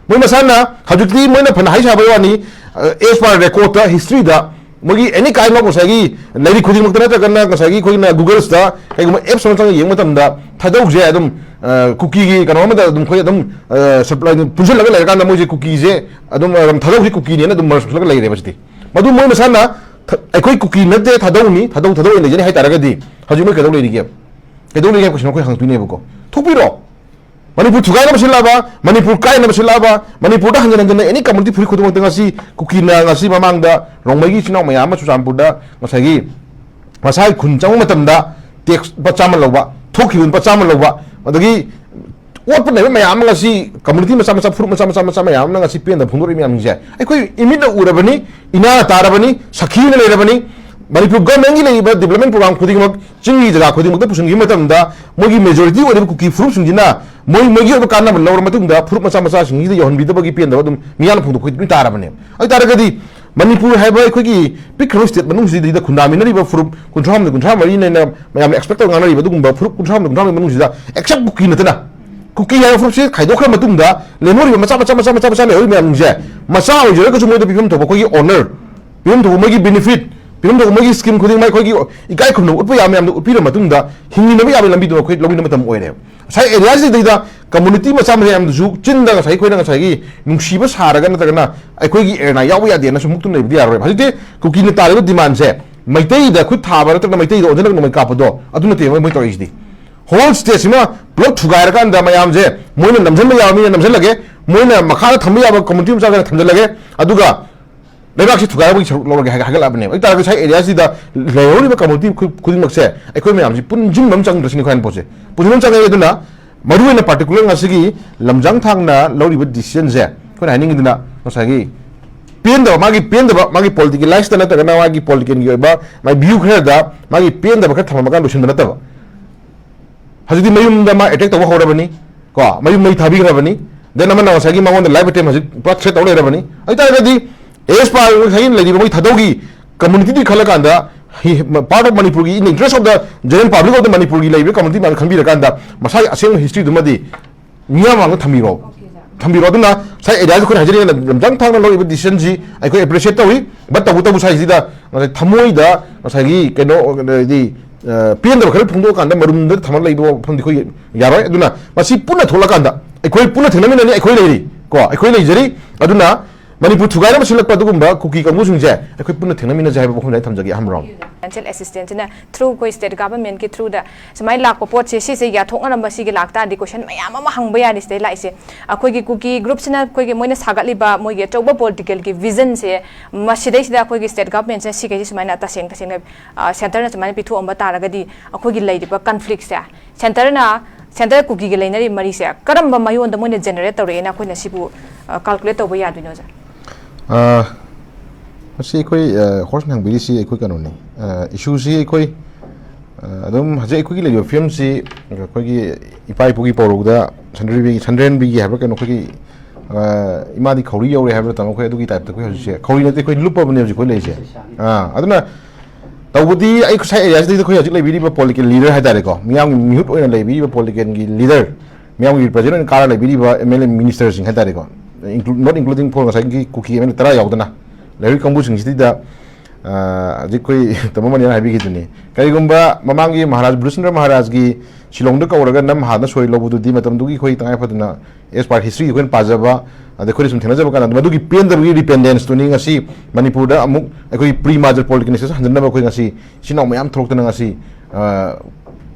ꯃꯣꯏ ꯃꯁꯥꯅ ꯍꯧꯖꯤꯛꯇꯤ ꯃꯣꯏꯅ ꯐꯅ ꯍꯥꯏ ꯁꯥꯕꯩ ꯋꯥꯅꯤ, ꯑ, as per record-ꯇ, history-ꯗ, ꯃꯣꯏꯒꯤ any kind of ꯉꯁꯥꯏꯒꯤ ꯂꯥꯏꯔꯤꯛ ꯈꯨꯗꯤꯡꯃꯛꯇ ꯅꯠꯇ꯭ꯔꯒꯅ ꯉꯁꯥꯏꯒꯤ ꯑꯩꯈꯣꯏꯅ Google-ꯗ ꯀꯩꯒꯨꯝꯕ apps ꯑꯃ ꯆꯪꯉꯒ ꯌꯦꯡꯕ ꯃꯇꯝꯗ ꯊꯥꯗꯧꯁꯦ ꯑꯗꯨꯝ, ꯑ, ꯀꯨꯀꯤꯒꯤ ꯀꯩꯅꯣ ꯑꯃꯗ ꯑꯗꯨꯝ ꯑꯩꯈꯣꯏ ꯑꯗꯨꯝ, ꯑ, supply ꯄꯨꯟꯁꯤꯜꯂꯒ ꯂꯩꯔꯀꯥꯟꯗ ꯃꯣꯏꯁꯦ ꯀꯨꯀꯤꯁꯦ ꯑꯗꯨꯝ, ꯑ, ꯊꯥꯗꯧꯁꯦ ꯀꯨꯀꯤꯅꯦꯅ ꯑꯗꯨꯝ merge ꯇꯧꯁꯤꯜꯂꯒ ꯂꯩꯔꯦꯕ ꯁꯤꯗꯤ꯫ ꯃꯗꯨ ꯃꯣꯏ ꯃꯁꯥꯅ ꯊ-, ꯑꯩꯈꯣꯏ ꯀꯨꯀꯤ ꯅꯠꯇꯦ, ꯊꯥꯗꯧꯅꯤ, ꯊꯥꯗꯧ, ꯊꯥꯗꯧ ꯑꯣꯏꯅ ꯂꯩꯖꯅꯤ ꯍꯥꯏ ꯇꯥꯔꯒꯗꯤ ꯍꯧꯖꯤꯛ ꯃꯣꯏ ꯀꯩꯗꯧ ꯂꯩꯔꯤꯒꯦ? ꯀꯩꯗꯧ ꯂꯩꯔꯤꯒꯦ ꯍꯥꯏꯕ question ꯑꯩꯈꯣꯏ ꯍꯪꯉꯛꯇꯣꯏꯅꯦꯕꯀꯣ꯫ ꯊꯣꯛꯄꯤꯔꯣ꯫ ꯃꯅꯤꯄꯨꯔ ꯊꯨꯒꯥꯏꯅꯕ ꯁꯤꯜꯂꯛꯑꯕ, ꯃꯅꯤꯄꯨꯔ ꯀꯥꯏꯅꯕ ꯁꯤꯜꯂꯛꯑꯕ, ꯃꯅꯤꯄꯨꯔꯗ ꯍꯟꯖꯤꯟ ꯍꯟꯖꯤꯟꯅ ꯑꯦꯅꯤ ꯀꯝꯃꯨꯅꯤꯇꯤ ꯐꯨꯔꯨꯞ ꯈꯨꯗꯤꯡꯃꯛꯇ ꯉꯁꯤ ꯀꯨꯀꯤꯅ ꯉꯁꯤ ꯃꯃꯥꯡꯗ ꯔꯣꯡꯃꯩꯒꯤ ꯏꯆꯤꯟ ꯏꯅꯥꯎ ꯃꯌꯥꯝ ꯑꯃ ꯆꯨꯔꯆꯥꯟꯄꯨꯔꯗ ꯉꯁꯥꯏꯒꯤ ꯃꯁꯥꯒꯤ ꯈꯨꯟ ꯆꯪꯕ ꯃꯇꯝꯗ ꯇꯦꯛꯁ ꯂꯨꯄꯥ ꯆꯥꯝꯃ ꯂꯧꯕ, ꯊꯣꯛꯈꯤꯕ ꯂꯨꯄꯥ ꯆꯥꯝꯃ ꯂꯧꯕ, ꯑꯗꯒꯤ ꯑꯣꯠꯄ ꯅꯩꯕ ꯃꯌꯥꯝ ꯑꯃ ꯉꯁꯤ ꯀꯝꯃꯨꯅꯤꯇꯤ ꯃꯆꯥ ꯃꯆꯥ, ꯐꯨꯔꯨꯞ ꯃꯆꯥ ꯃꯆꯥ, ꯃꯆꯥ ꯃꯌꯥꯝ ꯑꯃꯅ ꯉꯁꯤ ꯄꯦꯟꯗꯕ ꯐꯣꯡꯗꯣꯔꯛꯏ ꯃꯌꯥꯝꯁꯦ ꯑꯩꯈꯣꯏ ꯏꯃꯤꯠꯅ ꯎꯔꯕꯅꯤ, ꯏꯅꯥꯅ ꯇꯥꯔꯕꯅꯤ, ꯁꯥꯈꯤ ꯑꯣꯏꯅ ꯂꯩꯔꯕꯅꯤ꯫ ꯃꯅꯤꯄꯨꯔ ꯒꯚꯔꯟꯃꯦꯟꯒꯤ ꯂꯩꯔꯤꯕ ꯗꯤꯕ꯭ꯂꯞꯃꯦꯟ ꯄ꯭ꯔꯣꯒ꯭ꯔꯥꯝ ꯈꯨꯗꯤꯡꯃꯛ ꯆꯤꯡꯒꯤ ꯖꯒꯥ ꯈꯨꯗꯤꯡꯃꯛꯇ ꯄꯨꯁꯤꯟꯈꯤꯕ ꯃꯇꯝꯗ ꯃꯣꯏꯒꯤ ꯃꯦꯖꯣꯔꯤꯇꯤ ꯑꯣꯏꯔꯤꯕ ꯀꯨꯀꯤ ꯐꯨꯔꯨꯞꯁꯤꯡꯁꯤꯅ ꯃꯣꯏ, ꯃꯣꯏꯒꯤ ꯑꯣꯏꯕ ꯀꯥꯟꯅꯕ ꯂꯧꯔ ꯃꯇꯨꯡꯗ ꯐꯨꯔꯨꯞ ꯃꯆꯥ ꯃꯆꯥꯁꯤꯡꯁꯤꯗ ꯌꯧꯍꯟꯕꯤꯗꯕꯒꯤ ꯄꯦꯟꯗꯕ ꯑꯗꯨꯝ ꯃꯤꯌꯥꯝꯅ ꯐꯣꯡꯗꯣꯛꯄ ꯂꯣꯏ ꯇꯥꯔꯕꯅꯦꯕ꯫ ꯑꯗꯨ ꯇꯥꯔꯒꯗꯤ ꯃꯅꯤꯄꯨꯔ ꯍꯥꯏꯕ ꯑꯩꯈꯣꯏꯒꯤ ꯄꯤꯛꯈ꯭ꯔꯕ ꯁ꯭ꯇꯦꯠ ꯃꯅꯨꯡꯁꯤꯗꯩꯗ ꯈꯨꯟꯗꯥꯃꯤꯟꯅꯔꯤꯕ ꯐꯨꯔꯨꯞ ꯀꯨꯟꯊ꯭ꯔꯥ ꯍꯨꯝꯗꯣꯏ, ꯀꯨꯟꯊ꯭ꯔꯥ ꯃꯔꯤꯅ ꯃꯌꯥꯝꯅ ꯑꯦꯛꯁꯄꯦꯛ ꯇꯧꯔ ꯉꯥꯡꯅꯔꯤꯕ ꯑꯗꯨꯒꯨꯝꯕ ꯐꯨꯔꯨꯞ ꯀꯨꯟꯊ꯭ꯔꯥ ꯍꯨꯝꯗꯣꯏ, ꯀꯨꯟꯊ꯭ꯔꯥ ꯃꯔꯤ ꯃꯅꯨꯡꯁꯤꯗ ꯑꯦꯛꯁꯦꯞ ꯀꯨꯀꯤ ꯅꯠꯇꯅ ꯀꯨꯀꯤ ꯍꯥꯏꯕ ꯐꯨꯔꯨꯞꯁꯤ ꯈꯥꯏꯗꯣꯛꯈ꯭ꯔ ꯃꯇꯨꯡꯗ ꯂꯦꯝꯍꯧꯔꯤꯕ ꯃꯆꯥ ꯃꯆꯥ, ꯃꯆꯥ ꯃꯆꯥ ꯃꯆꯥ ꯂꯩꯍꯧꯔꯤꯕ ꯃꯌꯥꯝꯁꯦ ꯃꯆꯥ ꯑꯣꯏꯖꯔꯒꯁꯨ ꯃꯣꯏꯗ ꯄꯤꯐꯝ ꯊꯣꯛꯄ ꯑꯩꯈꯣꯏꯒꯤ ꯑꯣꯅꯔ, ꯄꯤꯐꯝ ꯊꯣꯛꯄ ꯃꯣꯏꯒꯤ ꯕꯦꯅꯤꯐꯤꯠ, ꯄꯤꯐꯝ ꯊꯣꯛꯄ ꯃꯣꯏꯒꯤ ꯁ꯭ꯀꯤꯝ ꯈꯨꯗꯤꯡꯃꯛ ꯑꯩꯈꯣꯏꯒꯤ ꯏꯀꯥꯏ ꯈꯨꯝꯅꯕ ꯎꯠꯄ ꯌꯥꯕ ꯃꯌꯥꯝꯗꯣ ꯎꯠꯄꯤꯔ ꯃꯇꯨꯡꯗ ꯍꯤꯡꯃꯤꯟꯅꯕ ꯌꯥꯕꯒꯤ ꯂꯝꯕꯤꯗꯣ ꯑꯩꯈꯣꯏ ꯂꯧꯃꯤꯟꯅꯕ ꯃꯇꯝ ꯑꯣꯏꯔꯦꯕ꯫ ꯉꯁꯥꯏ ꯑꯦꯔꯤꯌꯥꯁꯤꯗꯩꯗ ꯀꯝꯃꯨꯅꯤꯇꯤ ꯃꯆꯥ ꯃꯆꯥ ꯃꯌꯥꯝꯗꯨꯁꯨ ꯆꯤꯟꯗ ꯉꯁꯥꯏ ꯑꯩꯈꯣꯏꯅ ꯉꯁꯥꯏꯒꯤ ꯅꯨꯡꯁꯤꯕ ꯁꯥꯔꯒ ꯅꯠꯇ꯭ꯔꯒꯅ ꯑꯩꯈꯣꯏꯒꯤ ꯑꯦꯔꯅꯥ ꯌꯥꯎꯕ ꯌꯥꯗꯦꯅ ꯁꯨꯝ ꯃꯨꯛꯇꯨꯅ ꯂꯩꯕꯗꯤ ꯌꯥꯔꯔꯣꯏꯕ꯫ ꯍꯧꯖꯤꯛꯇꯤ ꯀꯨꯀꯤꯅ ꯇꯥꯔꯤꯕ ꯗꯤꯃꯥꯟꯁꯦ ꯃꯩꯇꯩꯗ ꯈꯨꯠ ꯊꯥꯕ ꯅꯠꯇ꯭ꯔꯒꯅ ꯃꯩꯇꯩꯗ ꯑꯣꯟꯁꯤꯜꯂꯒ ꯅꯣꯡꯃꯩ ꯀꯥꯞꯄꯗꯣ ꯑꯗꯨ ꯅꯠꯇꯦꯕ ꯃꯣꯏ ꯇꯧꯔꯛꯏꯁꯤꯗꯤ꯫ ꯍꯣꯜ ꯁ꯭ꯇꯦꯠꯁꯤꯃ ꯄꯨꯂꯞ ꯊꯨꯒꯥꯏꯔꯀꯥꯟꯗ ꯃꯌꯥꯝꯁꯦ ꯃꯣꯏꯅ ꯅꯝꯁꯤꯟꯕ ꯌꯥꯕ ꯃꯤꯅ ꯅꯝꯁꯤꯜꯂꯒꯦ, ꯃꯣꯏꯅ ꯃꯈꯥꯗ ꯊꯝꯕ ꯌꯥꯕ ꯀꯝꯃꯨꯅꯤꯇꯤ ꯃꯆꯥ ꯈꯔ ꯊꯝꯖꯤꯜꯂꯒꯦ, ꯑꯗꯨꯒ ꯂꯩꯕꯥꯛꯁꯤ ꯊꯨꯒꯥꯏꯕꯒꯤ ꯁꯔꯨꯛ ꯂꯧꯔꯒꯦ ꯍꯥꯏ-, ꯍꯥꯏꯒꯠꯂꯛꯑꯕꯅꯦꯕ꯫ ꯑꯗꯨ ꯇꯥꯔꯒꯗꯤ ꯉꯁꯥꯏ ꯑꯦꯔꯤꯌꯥꯁꯤꯗ ꯂꯩꯍꯧꯔꯤꯕ ꯀꯝꯃꯨꯅꯤꯇꯤ ꯈꯨ-, ꯈꯨꯗꯤꯡꯃꯛꯁꯦ ꯑꯩꯈꯣꯏ ꯃꯌꯥꯝꯁꯤ ꯄꯨꯟꯁꯤꯟꯕ ꯑꯃ ꯆꯪꯗ꯭ꯔꯁꯤꯅꯤ ꯑꯩꯈꯣꯏ ꯍꯥꯏꯅ ꯄꯣꯠꯁꯦ꯫ ꯄꯨꯟꯁꯤꯟꯕ ꯑꯃ ꯆꯪꯉꯦ꯫ ꯑꯗꯨꯅ ꯃꯔꯨꯑꯣꯏꯅ ꯄꯥꯔꯇꯤꯀꯨꯂꯔ ꯉꯁꯤꯒꯤ ꯂꯝꯖꯥꯡ ꯊꯥꯡꯅ ꯂꯧꯔꯤꯕ ꯗꯤꯁꯤꯖꯟꯁꯦ ꯑꯩꯈꯣꯏꯅ ꯍꯥꯏꯅꯤꯡꯉꯤꯗꯨꯅ ꯉꯁꯥꯏꯒꯤ ꯄꯦꯟꯗꯕ, ꯃꯥꯒꯤ ꯄꯦꯟꯗꯕ, ꯃꯥꯒꯤ ꯄꯣꯂꯤꯇꯤꯀꯦꯂꯥꯏꯁꯇ ꯅꯠꯇ꯭ꯔꯒꯅ ꯃꯥꯒꯤ ꯄꯣꯂꯤꯇꯤꯀꯦꯜꯒꯤ ꯑꯣꯏꯕ ꯃꯥꯒꯤ ꯚ꯭ꯌꯨ ꯈꯔꯗ ꯃꯥꯒꯤ ꯄꯦꯟꯗꯕ ꯈꯔ ꯊꯝꯃꯝꯃꯀꯥꯟꯗ ꯂꯣꯏꯁꯤꯟꯕ ꯅꯠꯇꯕ, ꯍꯧꯖꯤꯛꯇꯤ ꯃꯌꯨꯝꯗ ꯃꯥ ꯑꯦꯇꯦꯛ ꯇꯧꯕ ꯍꯧꯔꯕꯅꯤ, ꯀꯣ, ꯃꯌꯨꯝ ꯃꯩ ꯊꯥꯕꯤꯈ꯭ꯔꯕꯅꯤ, ꯗꯦꯟ ꯑꯃꯅ ꯉꯁꯥꯏꯒꯤ ꯃꯉꯣꯟꯗ ꯂꯥꯏꯐ ꯑꯦꯇꯦꯝ ꯍꯧꯖꯤꯛ ꯄꯨꯔꯥ ꯊ꯭ꯔꯦꯠ ꯇꯧ ꯂꯩꯔꯕꯅꯤ꯫ ꯑꯗꯨꯇꯥꯔꯒꯗꯤ ꯑꯦꯁ ꯄꯥꯜ ꯉꯁꯥꯏꯒꯤ ꯂꯩꯔꯤꯕ ꯃꯣꯏ ꯊꯥꯗꯧꯒꯤ ꯀꯝꯃꯨꯅꯤꯇꯤꯗꯨꯒꯤ ꯈꯜꯂꯀꯥꯟꯗ, ꯄꯥꯔꯠ ꯑꯣꯐ ꯃꯅꯤꯄꯨꯔꯒꯤ, in interest of the general public of the ꯃꯅꯤꯄꯨꯔꯒꯤ ꯂꯩꯔꯤꯕ ꯀꯝꯃꯨꯅꯤꯇꯤ ꯃꯌꯥꯝꯗ ꯈꯟꯕꯤꯔꯀꯥꯟꯗ ꯃꯁꯥꯒꯤ ꯑꯁꯦꯡꯕ ꯍꯤꯁꯇ꯭ꯔꯤꯗꯨꯃꯗꯤ ꯃꯤꯌꯥꯝ ꯃꯥꯡꯗ ꯊꯝꯕꯤꯔꯣ꯫ ꯊꯝꯕꯤꯔꯣ꯫ ꯑꯗꯨꯅ ꯉꯁꯥꯏ ꯑꯦꯔꯤꯌꯥꯁꯤ ꯑꯩꯈꯣꯏꯅ ꯍꯥꯏꯖꯔꯤꯉꯩꯗ ꯂꯝꯖꯥꯡ ꯊꯥꯡꯅ ꯂꯧꯔꯤꯕ ꯗꯤꯁꯤꯖꯟꯁꯤ ꯑꯩꯈꯣꯏ ꯑꯦꯄ꯭ꯔꯤꯁꯤꯌꯦꯠ ꯇꯧꯏ꯫ ꯕꯠ ꯇꯧꯕꯇꯕꯨ ꯁ꯭ꯋꯥꯏꯁꯤꯗ ꯉꯁꯥꯏ ꯊꯃꯣꯏꯗ ꯉꯁꯥꯏꯒꯤ ꯀꯩꯅꯣ, ꯍꯥꯏꯗꯤ, ꯑ, ꯄꯦꯟꯗꯕ ꯈꯔ ꯐꯣꯡꯗꯣꯛꯑꯀꯥꯟꯗ ꯃꯔꯨꯝꯗ ꯊꯝꯃ ꯂꯩꯕ ꯋꯥꯐꯝꯗꯤ ꯑꯩꯈꯣꯏ ꯌꯥꯔꯣꯏ꯫ ꯑꯗꯨꯅ ꯃꯁꯤ ꯄꯨꯟꯅ ꯊꯣꯛꯂꯀꯥꯟꯗ ꯑꯩꯈꯣꯏ ꯄꯨꯟꯅ ꯊꯦꯡꯅꯃꯤꯟꯅꯅꯤ, ꯑꯩꯈꯣꯏ ꯂꯩꯔꯤ, ꯀꯣ, ꯑꯩꯈꯣꯏ ꯂꯩꯖꯔꯤ꯫ ꯑꯗꯨꯅ ꯃꯅꯤꯄꯨꯔ ꯊꯨꯒꯥꯏꯅꯕ ꯁꯤꯜꯂꯛꯄ ꯑꯗꯨꯒꯨꯝꯕ ꯀꯨꯀꯤ ꯀꯥꯡꯕꯨꯁꯤꯡꯁꯦ ꯑꯩꯈꯣꯏ ꯄꯨꯟꯅ ꯊꯦꯡꯅꯃꯤꯟꯅꯁꯦ ꯍꯥꯏꯕ ꯋꯥꯐꯝꯁꯦ ꯑꯩ ꯊꯝꯖꯒꯦ꯫ ꯑꯍꯝꯔꯣꯝ꯫ Financial assistance ꯁꯤꯅ through ꯑꯩꯈꯣꯏ state government ꯀꯤ through ꯗ ꯁꯨꯃꯥꯏꯅ ꯂꯥꯛꯄ ꯄꯣꯠꯁꯦ ꯁꯤꯁꯦ ꯌꯥꯊꯣꯛꯅꯔꯝꯕ ꯁꯤꯒꯤ ꯂꯥꯛꯇꯥꯔꯗꯤ question ꯃꯌꯥꯝ ꯑꯃ ꯍꯪꯕ ꯌꯥꯔꯤ ꯁꯤꯗꯩ ꯂꯥꯛꯏꯁꯦ꯫ ꯑꯩꯈꯣꯏꯒꯤ ꯀꯨꯀꯤ group ꯁꯤꯅ ꯑꯩꯈꯣꯏꯒꯤ ꯃꯣꯏꯅ ꯁꯥꯒꯠꯂꯤꯕ ꯃꯣꯏꯒꯤ ꯑꯆꯧꯕ political ꯒꯤ vision ꯁꯦ ꯃꯁꯤꯗꯩꯁꯤꯗ ꯑꯩꯈꯣꯏꯒꯤ state government ꯁꯤꯅ ꯁꯤꯈꯩꯁꯦ ꯁꯨꯃꯥꯏꯅ ꯇꯁꯦꯡ ꯇꯁꯦꯡꯅ centre ꯅ ꯁꯨꯃꯥꯏꯅ ꯄꯤꯊꯣꯛꯑꯝꯕ ꯇꯥꯔꯒꯗꯤ ꯑꯩꯈꯣꯏꯒꯤ ꯂꯩꯔꯤꯕ conflict ꯁꯦ centre ꯅ centre ꯀꯨꯀꯤꯒ ꯂꯩꯅꯔꯤꯕ ꯃꯔꯤꯁꯦ ꯀꯔꯝꯕ ꯃꯑꯣꯡꯗ ꯃꯣꯏꯅ generate ꯇꯧꯔꯛꯑꯦꯅ ꯑꯩꯈꯣꯏꯅ ꯁꯤꯕꯨ calculate ꯇꯧꯕ ꯌꯥꯗꯣꯏꯅꯣ ꯑꯣꯖꯥ? ꯃꯁꯤ ꯑꯩꯈꯣꯏ ꯍꯣꯔꯁꯅ ꯍꯪꯕꯤꯔꯤꯁꯤ ꯑꯩꯈꯣꯏ ꯀꯩꯅꯣꯅꯤ꯫ Issue ꯁꯤ ꯑꯩꯈꯣꯏ ꯑꯗꯨꯝ ꯍꯧꯖꯤꯛ ꯑꯩꯈꯣꯏꯒꯤ ꯂꯩꯔꯤꯕ ꯐꯤꯕꯝꯁꯤ ꯑꯩꯈꯣꯏꯒꯤ ꯏꯄꯥ ꯏꯄꯨꯒꯤ ꯄꯧꯔꯧꯗ ꯁꯟꯗ꯭ꯔꯦꯟꯕꯤꯒꯤ ꯁꯟꯗ꯭ꯔꯦꯟꯕꯤꯒꯤ ꯍꯥꯏꯕ꯭ꯔꯥ ꯀꯩꯅꯣ ꯑꯩꯈꯣꯏꯒꯤ ꯏꯃꯥꯗꯤ ꯈꯧꯔꯤ ꯌꯧꯔꯦ ꯍꯥꯏꯕ꯭ꯔꯥ ꯇꯥꯃꯣ ꯑꯩꯈꯣꯏ ꯑꯗꯨꯒꯤ type ꯇ ꯑꯩꯈꯣꯏ ꯍꯧꯖꯤꯛꯁꯦ ꯈꯧꯔꯤ ꯅꯠꯇꯦ ꯑꯩꯈꯣꯏ ꯂꯨꯞꯄꯕꯅꯦ ꯍꯧꯖꯤꯛ ꯑꯩꯈꯣꯏ ꯂꯩꯔꯤꯁꯦ꯫ ꯑꯗꯨꯅ ꯇꯧꯕꯗꯤ ꯑꯩ ꯉꯁꯥꯏ area ꯁꯤꯗꯩꯗ ꯑꯩꯈꯣꯏ ꯍꯧꯖꯤꯛ ꯂꯩꯕꯤꯔꯤꯕ political leader ꯍꯥꯏꯇꯥꯔꯦꯀꯣ ꯃꯤꯌꯥꯝꯒꯤ ꯃꯤꯍꯨꯠ ꯑꯣꯏꯅ ꯂꯩꯕꯤꯔꯤꯕ political ꯒꯤ leader ꯃꯤꯌꯥꯝꯒꯤ represent ꯑꯣꯏꯅ ꯀꯥꯔ ꯂꯩꯕꯤꯔꯤꯕ M L A minister ꯁꯤꯡ ꯍꯥꯏꯇꯥꯔꯦꯀꯣ꯫ Include not including for ꯉꯁꯥꯏꯒꯤ ꯀꯨꯀꯤ M L A ꯇꯔꯥ ꯌꯥꯎꯗꯅ ꯂꯩꯔꯤꯕ ꯀꯥꯡꯕꯨꯁꯤꯡꯁꯤꯗ ꯍꯧꯖꯤꯛ ꯑꯩꯈꯣꯏ ꯇꯥꯃꯣ ꯃꯅꯤꯅ ꯍꯥꯏꯕꯤꯈꯤꯗꯨꯅꯤ ꯀꯔꯤꯒꯨꯝꯕ ꯃꯃꯥꯡꯒꯤ ꯃꯍꯥꯔꯥꯖ ꯕ꯭ꯔꯤꯖꯦꯟꯗ꯭ꯔ ꯃꯍꯥꯔꯥꯖꯀꯤ ꯁꯤꯂꯣꯡꯗ ꯀꯧꯔꯒ ꯅꯝ ꯍꯥꯗ ꯁꯣꯏ ꯂꯧꯕꯗꯨꯗꯤ ꯃꯇꯝꯗꯨꯒꯤ ꯑꯩꯈꯣꯏ ꯇꯉꯥꯏ ꯐꯗꯅ as per history ꯑꯩꯈꯣꯏꯅ ꯄꯥꯖꯕ ꯑꯗꯩ ꯑꯩꯈꯣꯏꯅ ꯁꯨꯝ ꯊꯦꯡꯅꯖꯕ ꯀꯥꯟꯗ ꯃꯗꯨꯒꯤ ꯄꯦꯟꯗꯕꯒꯤ repentance ꯇꯨꯅꯤ ꯉꯁꯤ ꯃꯅꯤꯄꯨꯔꯗ ꯑꯃꯨꯛ ꯑꯩꯈꯣꯏ pre merger political status ꯍꯟꯖꯤꯟꯅꯕ ꯑꯩꯈꯣꯏ ꯉꯁꯤ ꯏꯆꯤꯟ ꯏꯅꯥꯎ ꯃꯌꯥꯝ ꯊꯣꯛꯂꯛꯇꯅ ꯉꯁꯤ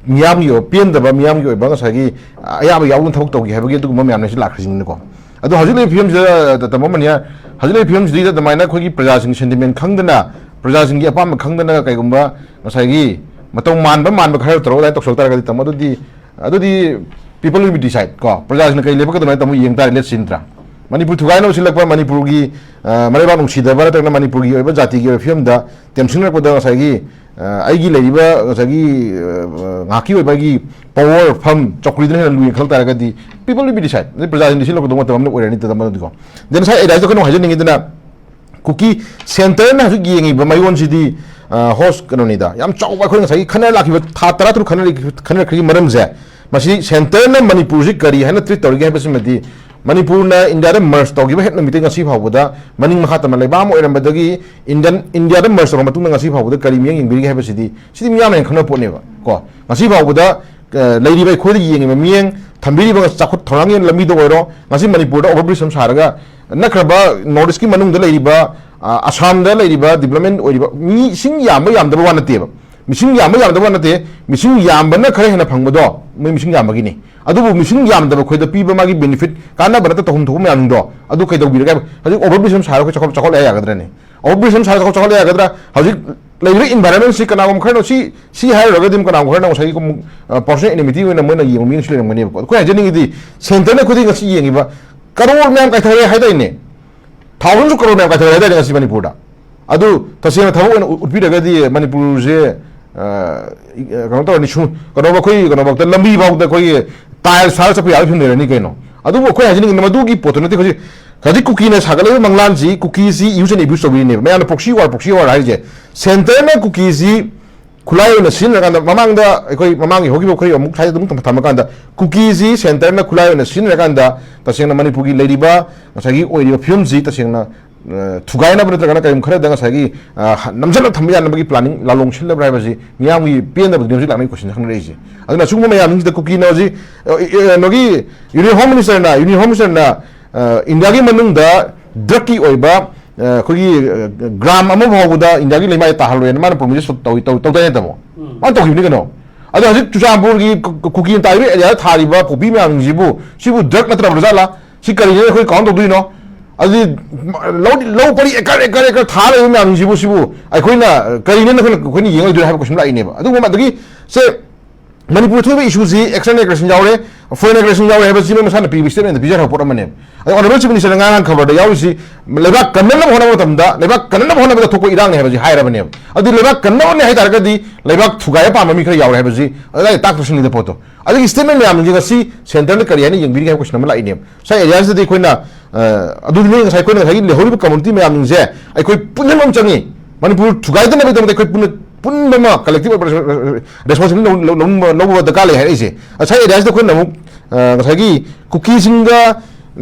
ꯃꯤꯌꯥꯝꯒꯤ ꯑꯣꯏꯕ ꯄꯦꯟꯗꯕ ꯃꯤꯌꯥꯝꯒꯤ ꯑꯣꯏꯕ ꯉꯁꯥꯏꯒꯤ ꯑꯌꯥꯕ ꯌꯥꯎꯗꯅ ꯊꯕꯛ ꯇꯧꯒꯦ ꯍꯥꯏꯕꯒꯤ ꯑꯗꯨꯒꯨꯝꯕ ꯃꯌꯥꯝꯅ ꯁꯤ ꯂꯥꯛꯈ꯭ꯔꯤꯁꯤꯡꯅꯤꯀꯣ꯫ ꯑꯗꯣ ꯍꯧꯖꯤꯛ ꯂꯩꯔꯤꯕ ꯐꯤꯕꯝꯁꯤꯗ ꯇꯥꯃꯣ ꯃꯅꯤꯌꯥ ꯍꯧꯖꯤꯛ ꯂꯩꯔꯤꯕ ꯐꯤꯕꯝꯁꯤꯗ ꯑꯗꯨꯃꯥꯏꯅ ꯑꯩꯈꯣꯏꯒꯤ ꯄ꯭ꯔꯖꯥꯁꯤꯡꯒꯤ sentiment ꯈꯪꯗꯅ ꯄ꯭ꯔꯖꯥꯁꯤꯡꯒꯤ ꯑꯄꯥꯝꯕ ꯈꯪꯗꯅ ꯀꯩꯒꯨꯝꯕ ꯉꯁꯥꯏꯒꯤ ꯃꯇꯧ ꯃꯥꯟꯕ ꯃꯥꯟꯕ ꯈꯔ ꯇꯧꯔꯒ ꯑꯗꯨꯃꯥꯏꯅ ꯇꯧꯁꯜꯂꯛ ꯇꯥꯔꯒꯗꯤ ꯇꯥꯃꯣ ꯑꯗꯨꯗꯤ ꯑꯗꯨꯗꯤ people will be decide ꯀꯣ ꯄ꯭ꯔꯖꯥꯁꯤꯡꯅ ꯀꯩ ꯂꯦꯞꯄꯛꯀꯗꯕꯅꯣ ꯍꯥꯏꯅ ꯇꯥꯃꯣ ꯌꯦꯡ ꯇꯥꯔꯦ ꯂꯦꯠꯁꯤꯟꯗ꯭ꯔꯥ꯫ ꯃꯅꯤꯄꯨꯔ ꯊꯨꯒꯥꯏꯅꯕ ꯁꯤꯜꯂꯛꯄ ꯃꯅꯤꯄꯨꯔꯒꯤ ꯃꯔꯩꯕꯥꯛ ꯅꯨꯡꯁꯤꯗꯕ ꯅꯠꯇ꯭ꯔꯒꯅ ꯃꯅꯤꯄꯨꯔꯒꯤ ꯑꯣꯏꯕ ꯖꯥꯇꯤꯒꯤ ꯑꯣꯏꯕ ꯐꯤꯕꯝꯗ ꯇꯦꯝꯁꯤꯡꯅꯔꯛꯄꯗ ꯉꯁꯥꯏꯒꯤ ꯑꯩꯒꯤ ꯂꯩꯔꯤꯕ ꯉꯁꯥꯏꯒꯤ ꯉꯥꯏꯍꯥꯛꯀꯤ ꯑꯣꯏꯕ ꯑꯩꯒꯤ power ꯐꯝ ꯆꯧꯀ꯭ꯔꯤꯗꯨꯅ ꯍꯦꯟꯅ ꯂꯨꯏꯅ ꯈꯜ ꯇꯥꯔꯒꯗꯤ people will be decide ꯑꯗꯩ ꯄ꯭ꯔꯖꯥꯁꯤꯡꯗꯤ ꯁꯤ ꯂꯧꯀꯗꯧꯕ ꯃꯇꯝ ꯑꯃ ꯑꯣꯏꯔꯅꯤ ꯇꯗ ꯃꯗꯨꯗꯤꯀꯣ꯫ Then ꯉꯁꯥꯏ ꯑꯦꯗꯥꯏꯁꯇ ꯑꯩꯈꯣꯏꯅ ꯍꯥꯏꯖꯅꯤꯡꯉꯤꯗꯅ ꯀꯨꯀꯤ centre ꯅ ꯍꯧꯖꯤꯛ ꯌꯦꯡꯉꯤꯕ ꯃꯌꯣꯟꯁꯤꯗꯤ host ꯀꯩꯅꯣꯅꯤꯗ ꯌꯥꯝ ꯆꯥꯎꯕ ꯑꯩꯈꯣꯏ ꯉꯁꯥꯏꯒꯤ ꯈꯟꯅ ꯂꯥꯛꯈꯤꯕ ꯊꯥ ꯇꯔꯥ ꯇꯔꯨꯛ ꯈꯟꯅꯔꯛꯈꯤꯕꯒꯤ ꯃꯔꯝꯁꯦ ꯃꯁꯤ centre ꯅ ꯃꯅꯤꯄꯨꯔꯁꯤ ꯀꯔꯤ ꯍꯥꯏꯅ treat ꯇꯧꯔꯤꯒꯦ ꯍꯥꯏꯕꯁꯤꯃꯗꯤ ꯃꯅꯤꯄꯨꯔꯅ ꯏꯟꯗꯤꯌꯥꯗ merge ꯇꯧꯈꯤꯕ ꯍꯦꯛ ꯅꯨꯃꯤꯠꯇꯩ ꯉꯁꯤ ꯐꯥꯎꯕꯗ ꯃꯅꯤꯡ ꯃꯈꯥ ꯇꯝꯅ ꯂꯩꯕꯥꯛ ꯑꯃ ꯑꯣꯏꯔꯝꯕꯗꯒꯤ ꯏꯟꯗꯤꯌꯟ ꯏꯟꯗꯤꯌꯥꯗ merge ꯇꯧꯔꯕ ꯃꯇꯨꯡꯗ ꯉꯁꯤ ꯐꯥꯎꯕꯗ ꯀꯔꯤ ꯃꯤꯠꯌꯦꯡ ꯌꯦꯡꯕꯤꯔꯤꯒꯦ ꯍꯥꯏꯕꯁꯤꯗꯤ ꯁꯤꯗꯤ ꯃꯤꯌꯥꯝꯅ ꯍꯦꯟꯅ ꯈꯪꯅꯕ ꯄꯣꯠꯅꯦꯕ ꯀꯣ꯫ ꯉꯁꯤ ꯐꯥꯎꯕꯗ ꯂꯩꯔꯤꯕ ꯑꯩꯈꯣꯏꯗ ꯌꯦꯡꯉꯤꯕ ꯃꯤꯠꯌꯦꯡ, ꯊꯝꯕꯤꯔꯤꯕ ꯆꯥꯎꯈꯠ ꯊꯧꯔꯥꯡꯒꯤ ꯂꯝꯕꯤꯗ ꯑꯣꯏꯔꯣ, ꯉꯁꯤ ꯃꯅꯤꯄꯨꯔꯗ overbridge ꯑꯃ ꯁꯥꯔꯒ ꯅꯛꯈ꯭ꯔꯕ North East ꯀꯤ ꯃꯅꯨꯡꯗ ꯂꯩꯔꯤꯕ, ꯑ, ꯑꯁꯥꯝꯗ ꯂꯩꯔꯤꯕ development ꯑꯣꯏꯔꯤꯕ ꯃꯤꯁꯤꯡ ꯌꯥꯝꯕ ꯌꯥꯝꯗꯕ ꯋꯥ ꯅꯠꯇꯦꯕ꯫ ꯃꯤꯁꯤꯡ ꯌꯥꯝꯕ ꯌꯥꯝꯗꯕ ꯋꯥ ꯅꯠꯇꯦ, ꯃꯤꯁꯤꯡ ꯌꯥꯝꯕꯅ ꯈꯔ ꯍꯦꯟꯅ ꯐꯪꯕꯗꯣ ꯃꯣꯏ ꯃꯤꯁꯤꯡ ꯌꯥꯝꯕꯒꯤꯅꯤ꯫ ꯑꯗꯨꯕꯨ ꯃꯤꯁꯤꯡ ꯌꯥꯝꯗꯕ ꯑꯩꯈꯣꯏꯗ ꯄꯤꯕ ꯃꯥꯒꯤ benefit, ꯀꯥꯟꯅꯕ ꯅꯠꯇ ꯇꯧꯐꯝ ꯊꯣꯛꯄ ꯃꯌꯥꯝꯗꯣ ꯑꯗꯨ ꯀꯩꯗꯧꯕꯤꯔꯒꯦ ꯍꯥꯏꯕ? ꯍꯧꯖꯤꯛ overbridge ꯑꯃ ꯁꯥꯔꯒ ꯑꯩꯈꯣꯏ ꯆꯥꯎꯈꯠ-, ꯆꯥꯎꯈꯠꯂꯦ ꯍꯥꯏ ꯌꯥꯒꯗ꯭ꯔꯅꯦ? Overbridge ꯑꯃ ꯁꯥꯔꯒ ꯆꯥꯎꯈꯠ-, ꯆꯥꯎꯈꯠꯂꯦ ꯍꯥꯏ ꯌꯥꯒꯗ꯭ꯔꯥ? ꯍꯧꯖꯤꯛ ꯂꯩꯔꯤꯕ environment ꯁꯤ ꯀꯅꯥꯒꯨꯝꯕ ꯈꯔꯅ ꯁꯤ, ꯁꯤ ꯍꯥꯏꯔꯨꯔꯒꯗꯤ ꯑꯃꯨꯛ ꯀꯅꯥꯒꯨꯝꯕ ꯈꯔꯅ ꯉꯁꯥꯏꯒꯤ ꯑꯃꯨꯛ, ꯑ, personal enmity ꯑꯣꯏꯅ ꯃꯣꯏꯅ ꯌꯦꯡꯕ ꯃꯤꯅꯁꯨ ꯂꯩꯔꯝꯒꯅꯦꯕꯀꯣ꯫ ꯑꯩꯈꯣꯏ ꯍꯥꯏꯖꯅꯤꯡꯉꯤꯗꯤ centre ꯅ ꯑꯩꯈꯣꯏꯗꯤ ꯉꯁꯤ ꯌꯦꯡꯉꯤꯕ ꯀꯔꯣꯔ ꯃꯌꯥꯝ ꯀꯥꯏꯊꯔꯦ ꯍꯥꯏꯗꯥꯏꯅꯦ? Thousands of crore ꯃꯌꯥꯝ ꯀꯥꯏꯊꯔꯦ ꯍꯥꯏꯗꯥꯏꯅꯦ ꯉꯁꯤ ꯃꯅꯤꯄꯨꯔꯗ? ꯑꯗꯨ ꯇꯁꯦꯡꯅ ꯊꯕꯛ ꯑꯣꯏꯅ ꯎꯠ-, ꯎꯠꯄꯤꯔꯒꯗꯤ ꯃꯅꯤꯄꯨꯔꯁꯦ, ꯑ, ꯏ-, ꯑ, ꯀꯩꯅꯣ ꯇꯧꯔꯅꯤ, ꯁꯨ-, ꯀꯩꯅꯣꯐꯥꯎ ꯑꯩꯈꯣꯏ ꯀꯩꯅꯣꯐꯥꯎꯗ ꯂꯝꯕꯤꯐꯥꯎꯗ ꯑꯩꯈꯣꯏꯒꯤ tiles ꯊꯥꯔ ꯆꯠꯄ ꯌꯥꯕꯒꯤ ꯐꯤꯕꯝ ꯂꯩꯔꯅꯤ ꯀꯩꯅꯣ꯫ ꯑꯗꯨꯕꯨ ꯑꯩꯈꯣꯏ ꯍꯥꯏꯖꯅꯤꯡꯉꯤꯅ ꯃꯗꯨꯒꯤ ꯄꯣꯠꯇꯨ ꯅꯠꯇꯦ꯫ ꯍꯧꯖꯤꯛ, ꯍꯧꯖꯤꯛ ꯀꯨꯀꯤꯅ ꯁꯥꯒꯠꯂꯛꯏꯕ ꯃꯪꯂꯥꯟꯁꯤ, ꯀꯨꯀꯤꯁꯤ use and abuse ꯇꯧꯕꯤꯔꯤꯅꯦꯕ꯫ ꯃꯌꯥꯝꯅ proxy war, proxy war ꯍꯥꯏꯔꯤꯁꯦ꯫ Centre ꯅ ꯀꯨꯀꯤꯁꯤ ꯈꯨꯠꯂꯥꯏ ꯑꯣꯏꯅ ꯁꯤꯖꯤꯟꯅꯔꯀꯥꯟꯗ, ꯃꯃꯥꯡꯗ ꯑꯩꯈꯣꯏ ꯃꯃꯥꯡꯒꯤ ꯍꯧꯈꯤꯕ ꯑꯩꯈꯣꯏ ꯑꯃꯨꯛ ꯁ꯭ꯋꯥꯏꯗ ꯑꯗꯨꯝ ꯊꯝꯃꯀꯥꯟꯗ, ꯀꯨꯀꯤꯁꯤ centre ꯅ ꯈꯨꯠꯂꯥꯏ ꯑꯣꯏꯅ ꯁꯤꯖꯤꯟꯅꯔꯀꯥꯟꯗ ꯇꯁꯦꯡꯅ ꯃꯅꯤꯄꯨꯔꯒꯤ ꯂꯩꯔꯤꯕ ꯉꯁꯥꯏꯒꯤ ꯑꯣꯏꯔꯤꯕ ꯐꯤꯕꯝꯁꯤ ꯇꯁꯦꯡꯅ, ꯑ, ꯊꯨꯒꯥꯏꯅꯕ ꯅꯠꯇ꯭ꯔꯒꯅ ꯀꯔꯤꯒꯨꯝꯕ ꯈꯔꯗ ꯉꯁꯥꯏꯒꯤ, ꯑ, ꯍ-, ꯅꯝꯁꯤꯜꯂꯒ ꯊꯝꯕ ꯌꯥꯅꯕꯒꯤ planning ꯂꯥꯂꯣꯡ ꯁꯤꯜꯂꯕ꯭ꯔꯥ ꯍꯥꯏꯕꯁꯤ ꯃꯤꯌꯥꯝꯒꯤ ꯄꯦꯟꯗꯕꯗꯨꯅꯤ ꯍꯧꯖꯤꯛ ꯂꯥꯛꯅꯔꯤꯕ question ꯈꯪꯅꯔꯛꯏꯁꯦ꯫ ꯑꯗꯨꯅ ꯑꯁꯤꯒꯨꯝꯕ ꯃꯌꯥꯝꯁꯤꯡꯁꯤꯗ ꯀꯨꯀꯤꯅ ꯍꯧꯖꯤꯛ, ꯑ, ꯑ, ꯀꯩꯅꯣꯒꯤ Union Home Minister ꯅ, Union Home Minister ꯅ, ꯑ, ꯏꯟꯗꯤꯌꯥꯒꯤ ꯃꯅꯨꯡꯗ drug ꯀꯤ ꯑꯣꯏꯕ, ꯑ, ꯑꯩꯈꯣꯏꯒꯤ, ꯑ, gram ꯑꯃ ꯐꯥꯎꯕꯗ ꯏꯟꯗꯤꯌꯥꯒꯤ ꯂꯩꯃꯥꯏꯗ ꯇꯥꯍꯜꯂꯣꯏꯅ ꯃꯥꯅ promise ꯇꯧ-, ꯇꯧ-, ꯇꯧꯗꯥꯏ ꯅꯠꯇꯕꯣ? ꯎꯝ꯫ ꯃꯥꯅ ꯇꯧꯈꯤꯕꯅꯤ ꯀꯩꯅꯣ꯫ ꯑꯗꯣ ꯍꯧꯖꯤꯛ ꯆꯨꯔꯆꯥꯟꯄꯨꯔꯒꯤ ꯀꯨ-, ꯀꯨ-, ꯀꯨꯀꯤꯅ ꯇꯥꯔꯤꯕ area ꯗ ꯊꯥꯔꯤꯕ ꯄꯣꯄꯤ ꯃꯌꯥꯝꯁꯤꯕꯨ, ꯁꯤꯕꯨ drug ꯅꯠꯇ꯭ꯔꯕ꯭ꯔꯥ ꯖꯥꯠꯂꯥ? ꯁꯤ ꯀꯔꯤꯅꯣ ꯑꯩꯈꯣꯏ count ꯇꯧꯗꯣꯏꯅꯣ? ꯑꯗꯨꯗꯤ ꯂꯧ, ꯂꯧ ꯄꯔꯤ acre, acre, acre ꯊꯥ ꯂꯩꯕ ꯃꯌꯥꯝꯁꯤꯕꯨ, ꯁꯤꯕꯨ ꯑꯩꯈꯣꯏꯅ, ꯑ, ꯀꯔꯤꯅꯣ ꯑꯩꯈꯣꯏꯅ, ꯑꯩꯈꯣꯏꯅ ꯌꯦꯡꯉꯣꯏꯗꯣꯏꯅꯣ ꯍꯥꯏꯕ question ꯂꯥꯛꯏꯅꯦꯕ꯫ ꯑꯗꯨꯒꯨꯝꯕ ꯑꯗꯒꯤ ꯁꯦ ꯃꯅꯤꯄꯨꯔꯗ ꯊꯣꯛꯏꯕ issue ꯁꯤ external aggression ꯌꯥꯎꯔꯦ, foreign aggression ꯌꯥꯎꯔꯦ ꯍꯥꯏꯕꯁꯤ ꯃꯣꯏ ꯃꯁꯥꯅ ꯄꯤꯔꯤꯕ statement ꯗ ꯄꯤꯖꯔꯕ ꯄꯣꯠ ꯑꯃꯅꯦꯕ꯫ ꯑꯗꯣ Honourable Chief Minister ꯅ ꯉꯔꯥꯡ ꯈꯕꯔꯗ ꯌꯥꯎꯔꯤꯁꯤ ꯂꯩꯕꯥꯛ ꯀꯟꯅꯅꯕ ꯍꯣꯠꯅꯕ ꯃꯇꯝꯗ ꯂꯩꯕꯥꯛ ꯀꯟꯅꯅꯕ ꯍꯣꯠꯅꯕꯗ ꯊꯣꯛꯄ ꯏꯔꯥꯡꯅꯤ ꯍꯥꯏꯕꯁꯤ ꯍꯥꯏꯔꯕꯅꯦꯕ꯫ ꯑꯗꯨ ꯂꯩꯕꯥꯛ ꯀꯟꯅꯕꯅꯤ ꯍꯥꯏ ꯇꯥꯔꯒꯗꯤ ꯂꯩꯕꯥꯛ ꯊꯨꯒꯥꯏꯕ ꯄꯥꯝꯕ ꯃꯤ ꯈꯔ ꯌꯥꯎꯔꯦ ꯍꯥꯏꯕꯁꯤ ꯑꯗꯨꯗꯥꯏ ꯇꯥꯛꯇ꯭ꯔꯁꯤꯡꯅꯤꯗ ꯄꯣꯠꯇꯣ꯫ ꯑꯗꯒꯤ statement ꯃꯌꯥꯝꯁꯤꯡꯁꯦ ꯉꯁꯤ centre ꯅ ꯀꯔꯤ ꯍꯥꯏꯅ ꯌꯦꯡꯕꯤꯔꯤꯒꯦ ꯍꯥꯏꯕ question ꯑꯃ ꯂꯥꯛꯏꯅꯦꯕ꯫ ꯉꯁꯥꯏ area ꯁꯤꯗꯗꯤ ꯑꯩꯈꯣꯏꯅ, ꯑ, ꯑꯗꯨꯗꯨꯅ ꯉꯁꯥꯏ ꯑꯩꯈꯣꯏꯅ ꯉꯁꯥꯏꯒꯤ ꯂꯩꯍꯧꯔꯤꯕ community ꯃꯌꯥꯝꯁꯤꯡꯁꯦ ꯑꯩꯈꯣꯏ ꯄꯨꯟꯁꯤꯟꯕ ꯑꯃ ꯆꯪꯉꯤ꯫ ꯃꯅꯤꯄꯨꯔ ꯊꯨꯒꯥꯏꯗꯅꯕꯒꯤꯗꯃꯛꯇ ꯑꯩꯈꯣꯏ ꯄꯨꯟꯅ, ꯄꯨꯟꯕ ꯑꯃ collective ꯑꯣꯏꯕ ꯔꯦꯁ-, ꯔꯦꯁ-, responsibility ꯂꯧ-, ꯂꯧ-, ꯂꯧꯕ ꯗꯔꯀꯥꯔ ꯂꯩ ꯍꯥꯏꯔꯛꯏꯁꯦ꯫ ꯉꯁꯥꯏ area ꯁꯤꯗ ꯑꯩꯈꯣꯏꯅ ꯑꯃꯨꯛ, ꯑ, ꯉꯁꯥꯏꯒꯤ ꯀꯨꯀꯤꯁꯤꯡꯒ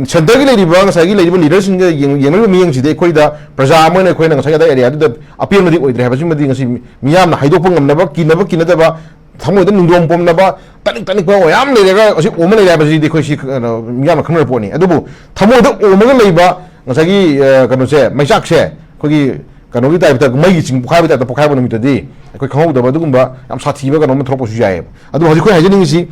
centre ꯒꯤ ꯂꯩꯔꯤꯕ, ꯉꯁꯥꯏꯒꯤ ꯂꯩꯔꯤꯕ leader ꯁꯤꯡꯒ ꯌꯦꯡ-, ꯌꯦꯡꯅꯔꯤꯕ ꯃꯤꯠꯌꯦꯡꯁꯤꯗꯤ ꯑꯩꯈꯣꯏꯗ ꯄ꯭ꯔꯖꯥ ꯑꯃ ꯑꯣꯏꯅ ꯑꯩꯈꯣꯏꯅ ꯉꯁꯥꯏꯒꯤ ꯑꯗꯥꯏ area ꯗꯨꯗ ꯑꯄꯦꯟꯕꯗꯤ ꯑꯣꯏꯗ꯭ꯔꯦ ꯍꯥꯏꯕꯁꯤꯃꯗꯤ ꯉꯁꯤ ꯃꯤ-, ꯃꯤꯌꯥꯝꯅ ꯍꯥꯏꯗꯣꯛꯄ ꯉꯝꯅꯕ, ꯀꯤꯅꯕ ꯀꯤꯅꯗꯕ ꯊꯃꯣꯏꯗ ꯅꯨꯡꯗꯣꯝ ꯄꯣꯝꯅꯕ, ꯇꯅꯤꯛ ꯇꯅꯤꯛꯄ ꯃꯌꯥꯝ ꯂꯩꯔꯒ ꯍꯧꯖꯤꯛ ꯑꯣꯝꯃ ꯂꯩꯔꯦ ꯍꯥꯏꯕꯁꯤꯗꯤ ꯑꯩꯈꯣꯏ ꯁꯤ, ꯀꯩꯅꯣ, ꯃꯤꯌꯥꯝꯅ ꯈꯪꯅꯔ ꯄꯣꯠꯅꯤ꯫ ꯑꯗꯨꯕꯨ ꯊꯃꯣꯏꯗ ꯑꯣꯝꯃꯒ ꯂꯩꯕ ꯉꯁꯥꯏꯒꯤ, ꯑ, ꯀꯩꯅꯣꯁꯦ, ꯃꯩꯆꯥꯛꯁꯦ, ꯑꯩꯈꯣꯏꯒꯤ ꯀꯩꯅꯣꯒꯤ ꯇꯥꯏꯞꯇ, ꯃꯩꯒꯤ ꯆꯤꯡ ꯄꯣꯈꯥꯏꯕ ꯇꯥꯏꯞꯇ ꯄꯣꯈꯥꯏꯕ ꯅꯨꯃꯤꯠꯇꯗꯤ ꯑꯩꯈꯣꯏ ꯈꯪꯍꯧꯗꯕ ꯑꯗꯨꯒꯨꯝꯕ ꯌꯥꯝ ꯁꯥꯊꯤꯕ ꯀꯩꯅꯣ ꯑꯃ ꯊꯣꯛꯂꯛꯄꯁꯨ ꯌꯥꯏꯑꯕ꯫ ꯑꯗꯨꯕꯨ ꯍꯧꯖꯤꯛ ꯑꯩꯈꯣꯏ ꯍꯥꯏꯖꯅꯤꯡꯉꯤꯁꯤ,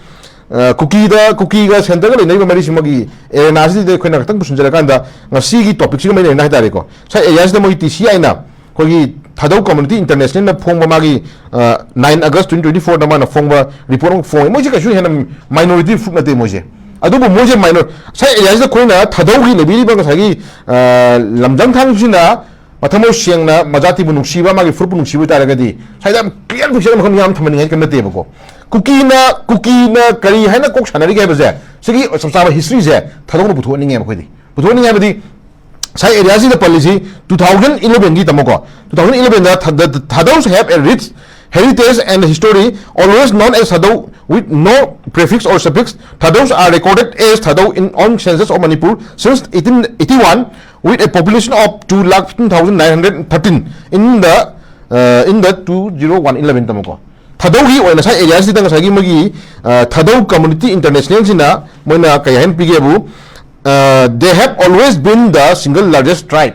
ꯑ, ꯀꯨꯀꯤꯗ, ꯀꯨꯀꯤꯒ ꯁꯦꯟꯇꯔꯒ ꯂꯩꯅꯔꯤꯕ ꯃꯔꯤꯁꯤꯃꯒꯤ ꯑꯦꯔꯦꯅꯥꯁꯤꯗ ꯑꯩꯈꯣꯏꯅ ꯈꯤꯇꯪ ꯄꯨꯁꯤꯟꯖꯔꯀꯥꯟꯗ, ꯉꯁꯤꯒꯤ ꯇꯣꯄꯤꯛꯁꯤꯒ ꯃꯔꯤ ꯂꯩꯅꯅ ꯍꯥꯏꯇꯥꯔꯦꯀꯣ, ꯉꯁꯥꯏ ꯑꯦꯔꯤꯌꯥꯁꯤꯗ ꯃꯣꯏ ꯇꯤ ꯁꯤ ꯑꯥꯏꯅ ꯑꯩꯈꯣꯏꯒꯤ ꯊꯥꯗꯧ ꯀꯝꯃ꯭ꯌꯨꯅꯤꯇꯤ ꯏꯟꯇꯔꯅꯦꯁꯅꯦꯜꯅ ꯐꯣꯡꯕ ꯃꯥꯒꯤ, ꯑ, nine August twenty twenty fourꯗ ꯃꯥꯅ ꯐꯣꯡꯕ ꯔꯤꯄꯣꯔꯠ ꯑꯃ ꯐꯣꯡꯉꯦ꯫ ꯃꯣꯏꯁꯦ ꯀꯩꯁꯨ ꯍꯦꯟꯅ ꯃꯥꯏꯅꯣꯔꯤꯇꯤ ꯐꯨꯔꯨꯞ ꯅꯠꯇꯦ ꯃꯣꯏꯁꯦ꯫ ꯑꯗꯨꯕꯨ ꯃꯣꯏꯁꯦ ꯃꯥꯏꯅꯣꯔ-, ꯉꯁꯥꯏ ꯑꯦꯔꯤꯌꯥꯁꯤꯗ ꯑꯩꯈꯣꯏꯅ ꯊꯥꯗꯧꯒꯤ ꯂꯩꯕꯤꯔꯤꯕ ꯉꯁꯥꯏꯒꯤ, ꯑ, ꯂꯝꯖꯪ ꯊꯥꯡꯁꯤꯅ ꯃꯊꯃꯣꯏ ꯁꯦꯡꯅ ꯃꯖꯥꯇꯤꯕꯨ ꯅꯨꯡꯁꯤꯕ, ꯃꯥꯒꯤ ꯐꯨꯔꯨꯞꯄꯨ ꯅꯨꯡꯁꯤꯕ ꯑꯣꯏꯇꯥꯔꯒꯗꯤ, ꯉꯁꯥꯏꯗ ꯌꯥꯝ ꯀ꯭ꯂꯤꯌꯥꯔ ꯄꯤꯛꯆꯔ ꯑꯃꯈꯛ ꯃꯤꯌꯥꯝ ꯊꯝꯍꯟꯅꯤꯡꯉꯥꯏ ꯀꯔꯤꯝ ꯅꯠꯇꯦꯕꯀꯣ꯫ ꯀꯨꯀꯤꯅ, ꯀꯨꯀꯤꯅ ꯀꯔꯤ ꯍꯥꯏꯅ ꯀꯣꯛ ꯁꯥꯟꯅꯔꯤꯒꯦ ꯍꯥꯏꯕꯁꯦ, ꯁꯤꯒꯤ ꯆꯞ ꯆꯥꯕ ꯍꯤꯁꯇ꯭ꯔꯤꯁꯦ ꯊꯥꯗꯧꯅ ꯄꯨꯊꯣꯛꯍꯟꯅꯤꯡꯉꯦꯕ ꯑꯩꯈꯣꯏꯗꯤ꯫ ꯄꯨꯊꯣꯛꯍꯟꯅꯤꯡꯉꯦ ꯍꯥꯏꯕꯗꯤ, ꯉꯁꯥꯏ ꯑꯦꯔꯤꯌꯥꯁꯤꯗ ꯄꯜꯂꯤꯁꯤ two thousand elevenꯒꯤ ꯇꯝꯃꯣꯀꯣ꯫ Two thousand elevenꯗ Tha-, the, the Thadous have a rich heritage and history, always known as Thadou with no prefix or suffix. Thadous are recorded as Thadou in on census of Manipur since eighteen eighty-one with a population of two lakh fifteen thousand nine hundred thirteen in the, uh, in the two zero one eleven ꯇꯝꯃꯣꯀꯣ꯫ ꯊꯥꯗꯧꯒꯤ ꯑꯣꯏꯅ ꯉꯁꯥꯏ ꯑꯦꯔꯤꯌꯥꯁꯤꯗ ꯉꯁꯥꯏꯒꯤ ꯃꯣꯏꯒꯤ, ꯑ, ꯊꯥꯗꯧ community ꯏꯟꯇꯔꯅꯦꯁꯅꯦꯜꯁꯤꯅ ꯃꯣꯏꯅ ꯀꯩ ꯍꯥꯏꯅ ꯄꯤꯒꯦꯕꯨ, ꯑ, they have always been the single largest tribe,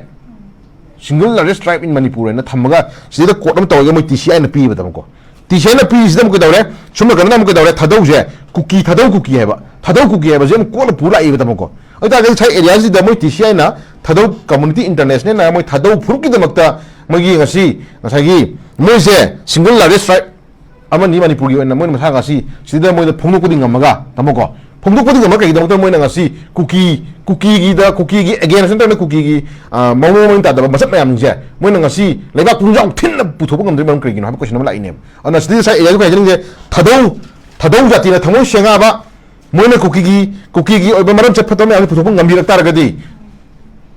single largest tribe in Manipur ꯍꯥꯏꯅ ꯊꯝꯃꯒ ꯁꯤꯗ ꯀꯣꯠ ꯑꯃ ꯇꯧꯔꯒ ꯃꯣꯏ ꯇꯤ ꯁꯤ ꯑꯥꯏꯅ ꯄꯤꯕꯗꯃꯀꯣ꯫ ꯇꯤ ꯁꯤ ꯑꯥꯏꯅ ꯄꯤꯔꯤꯁꯤꯗ ꯑꯃꯨꯛ ꯀꯩꯗꯧꯔꯦ? ꯁꯨꯝ ꯅꯥꯀꯟꯗ ꯑꯃꯨꯛ ꯀꯩꯗꯧꯔꯦ? ꯊꯥꯗꯧꯁꯦ ꯀꯨꯀꯤ, ꯊꯥꯗꯧ ꯀꯨꯀꯤ ꯍꯥꯏꯕ, ꯊꯥꯗꯧ ꯀꯨꯀꯤ ꯍꯥꯏꯕꯁꯦ ꯑꯃꯨꯛ ꯀꯣꯠꯂ ꯄꯨ ꯂꯥꯛꯏꯕꯗꯃꯀꯣ꯫ ꯑꯗꯨ ꯇꯥꯔꯒꯗꯤ ꯉꯁꯥꯏ ꯑꯦꯔꯤꯌꯥꯁꯤꯗ ꯃꯣꯏ ꯇꯤ ꯁꯤ ꯑꯥꯏꯅ ꯊꯥꯗꯧ ꯀꯝꯃ꯭ꯌꯨꯅꯤꯇꯤ ꯏꯟꯇꯔꯅꯦꯁꯅꯦꯜꯅ ꯃꯣꯏ ꯊꯥꯗꯧ ꯐꯨꯔꯨꯞꯀꯤꯗꯃꯛꯇ ꯃꯣꯏꯒꯤ ꯉꯁꯤ ꯉꯁꯥꯏꯒꯤ ꯃꯣꯏꯁꯦ ꯁꯤꯡꯒꯜ ꯂꯥꯔꯖꯦꯁ ꯇ꯭ꯔꯥꯏꯕ ꯑꯃꯅꯤ ꯃꯅꯤꯄꯨꯔꯒꯤ ꯑꯣꯏꯅ꯫ ꯃꯣꯏꯅ ꯃꯁꯥ ꯉꯁꯤ ꯁꯤꯗ ꯃꯣꯏꯅ ꯐꯣꯡꯗꯣꯛꯄꯗꯤ ꯉꯝꯃꯒ, ꯇꯥꯃꯣꯀꯣ, ꯐꯣꯡꯗꯣꯛꯄꯗꯤ ꯉꯝꯃꯒ ꯀꯩꯒꯤꯗꯃꯛꯇ ꯃꯣꯏꯅ ꯉꯁꯤ ꯀꯨꯀꯤ, ꯀꯨꯀꯤꯒꯤꯗ, ꯀꯨꯀꯤꯒꯤ ꯑꯦꯒꯦꯟꯁ ꯅꯠꯇ꯭ꯔꯒꯅ ꯀꯨꯀꯤꯒꯤ, ꯑ, ꯃꯑꯣꯡ ꯃꯔꯤꯟ ꯇꯥꯗꯕ ꯃꯁꯛ ꯃꯌꯥꯝꯁꯦ ꯃꯣꯏꯅ ꯉꯁꯤ ꯂꯩꯕꯥꯛ ꯄꯨꯝꯖꯥꯎ ꯊꯤꯟꯅ ꯄꯨꯊꯣꯛꯄ ꯉꯝꯗ꯭ꯔꯤꯕ ꯃꯔꯝ ꯀꯔꯤꯒꯤꯅꯣ ꯍꯥꯏꯕ ꯀꯣꯏꯁꯟ ꯑꯃ ꯂꯥꯛꯏꯅꯦꯕ꯫ ꯑꯗꯨꯅ ꯁꯤꯗꯤ ꯉꯁꯥꯏ ꯑꯦꯔꯤꯌꯥꯗ ꯍꯥꯏꯖꯅꯤꯡꯁꯦ, ꯊꯥꯗꯧ, ꯊꯥꯗꯧ ꯖꯥꯇꯤꯅ ꯊꯃꯣꯏ ꯁꯦꯡꯉꯕ, ꯃꯣꯏꯅ ꯀꯨꯀꯤꯒꯤ, ꯀꯨꯀꯤꯒꯤ ꯑꯣꯏꯕ ꯃꯔꯝ ꯆꯠ ꯐꯠꯇꯕ ꯃꯌꯥꯝꯁꯦ ꯄꯨꯊꯣꯛꯄ ꯉꯝꯕꯤꯔꯛ ꯇꯥꯔꯒꯗꯤ,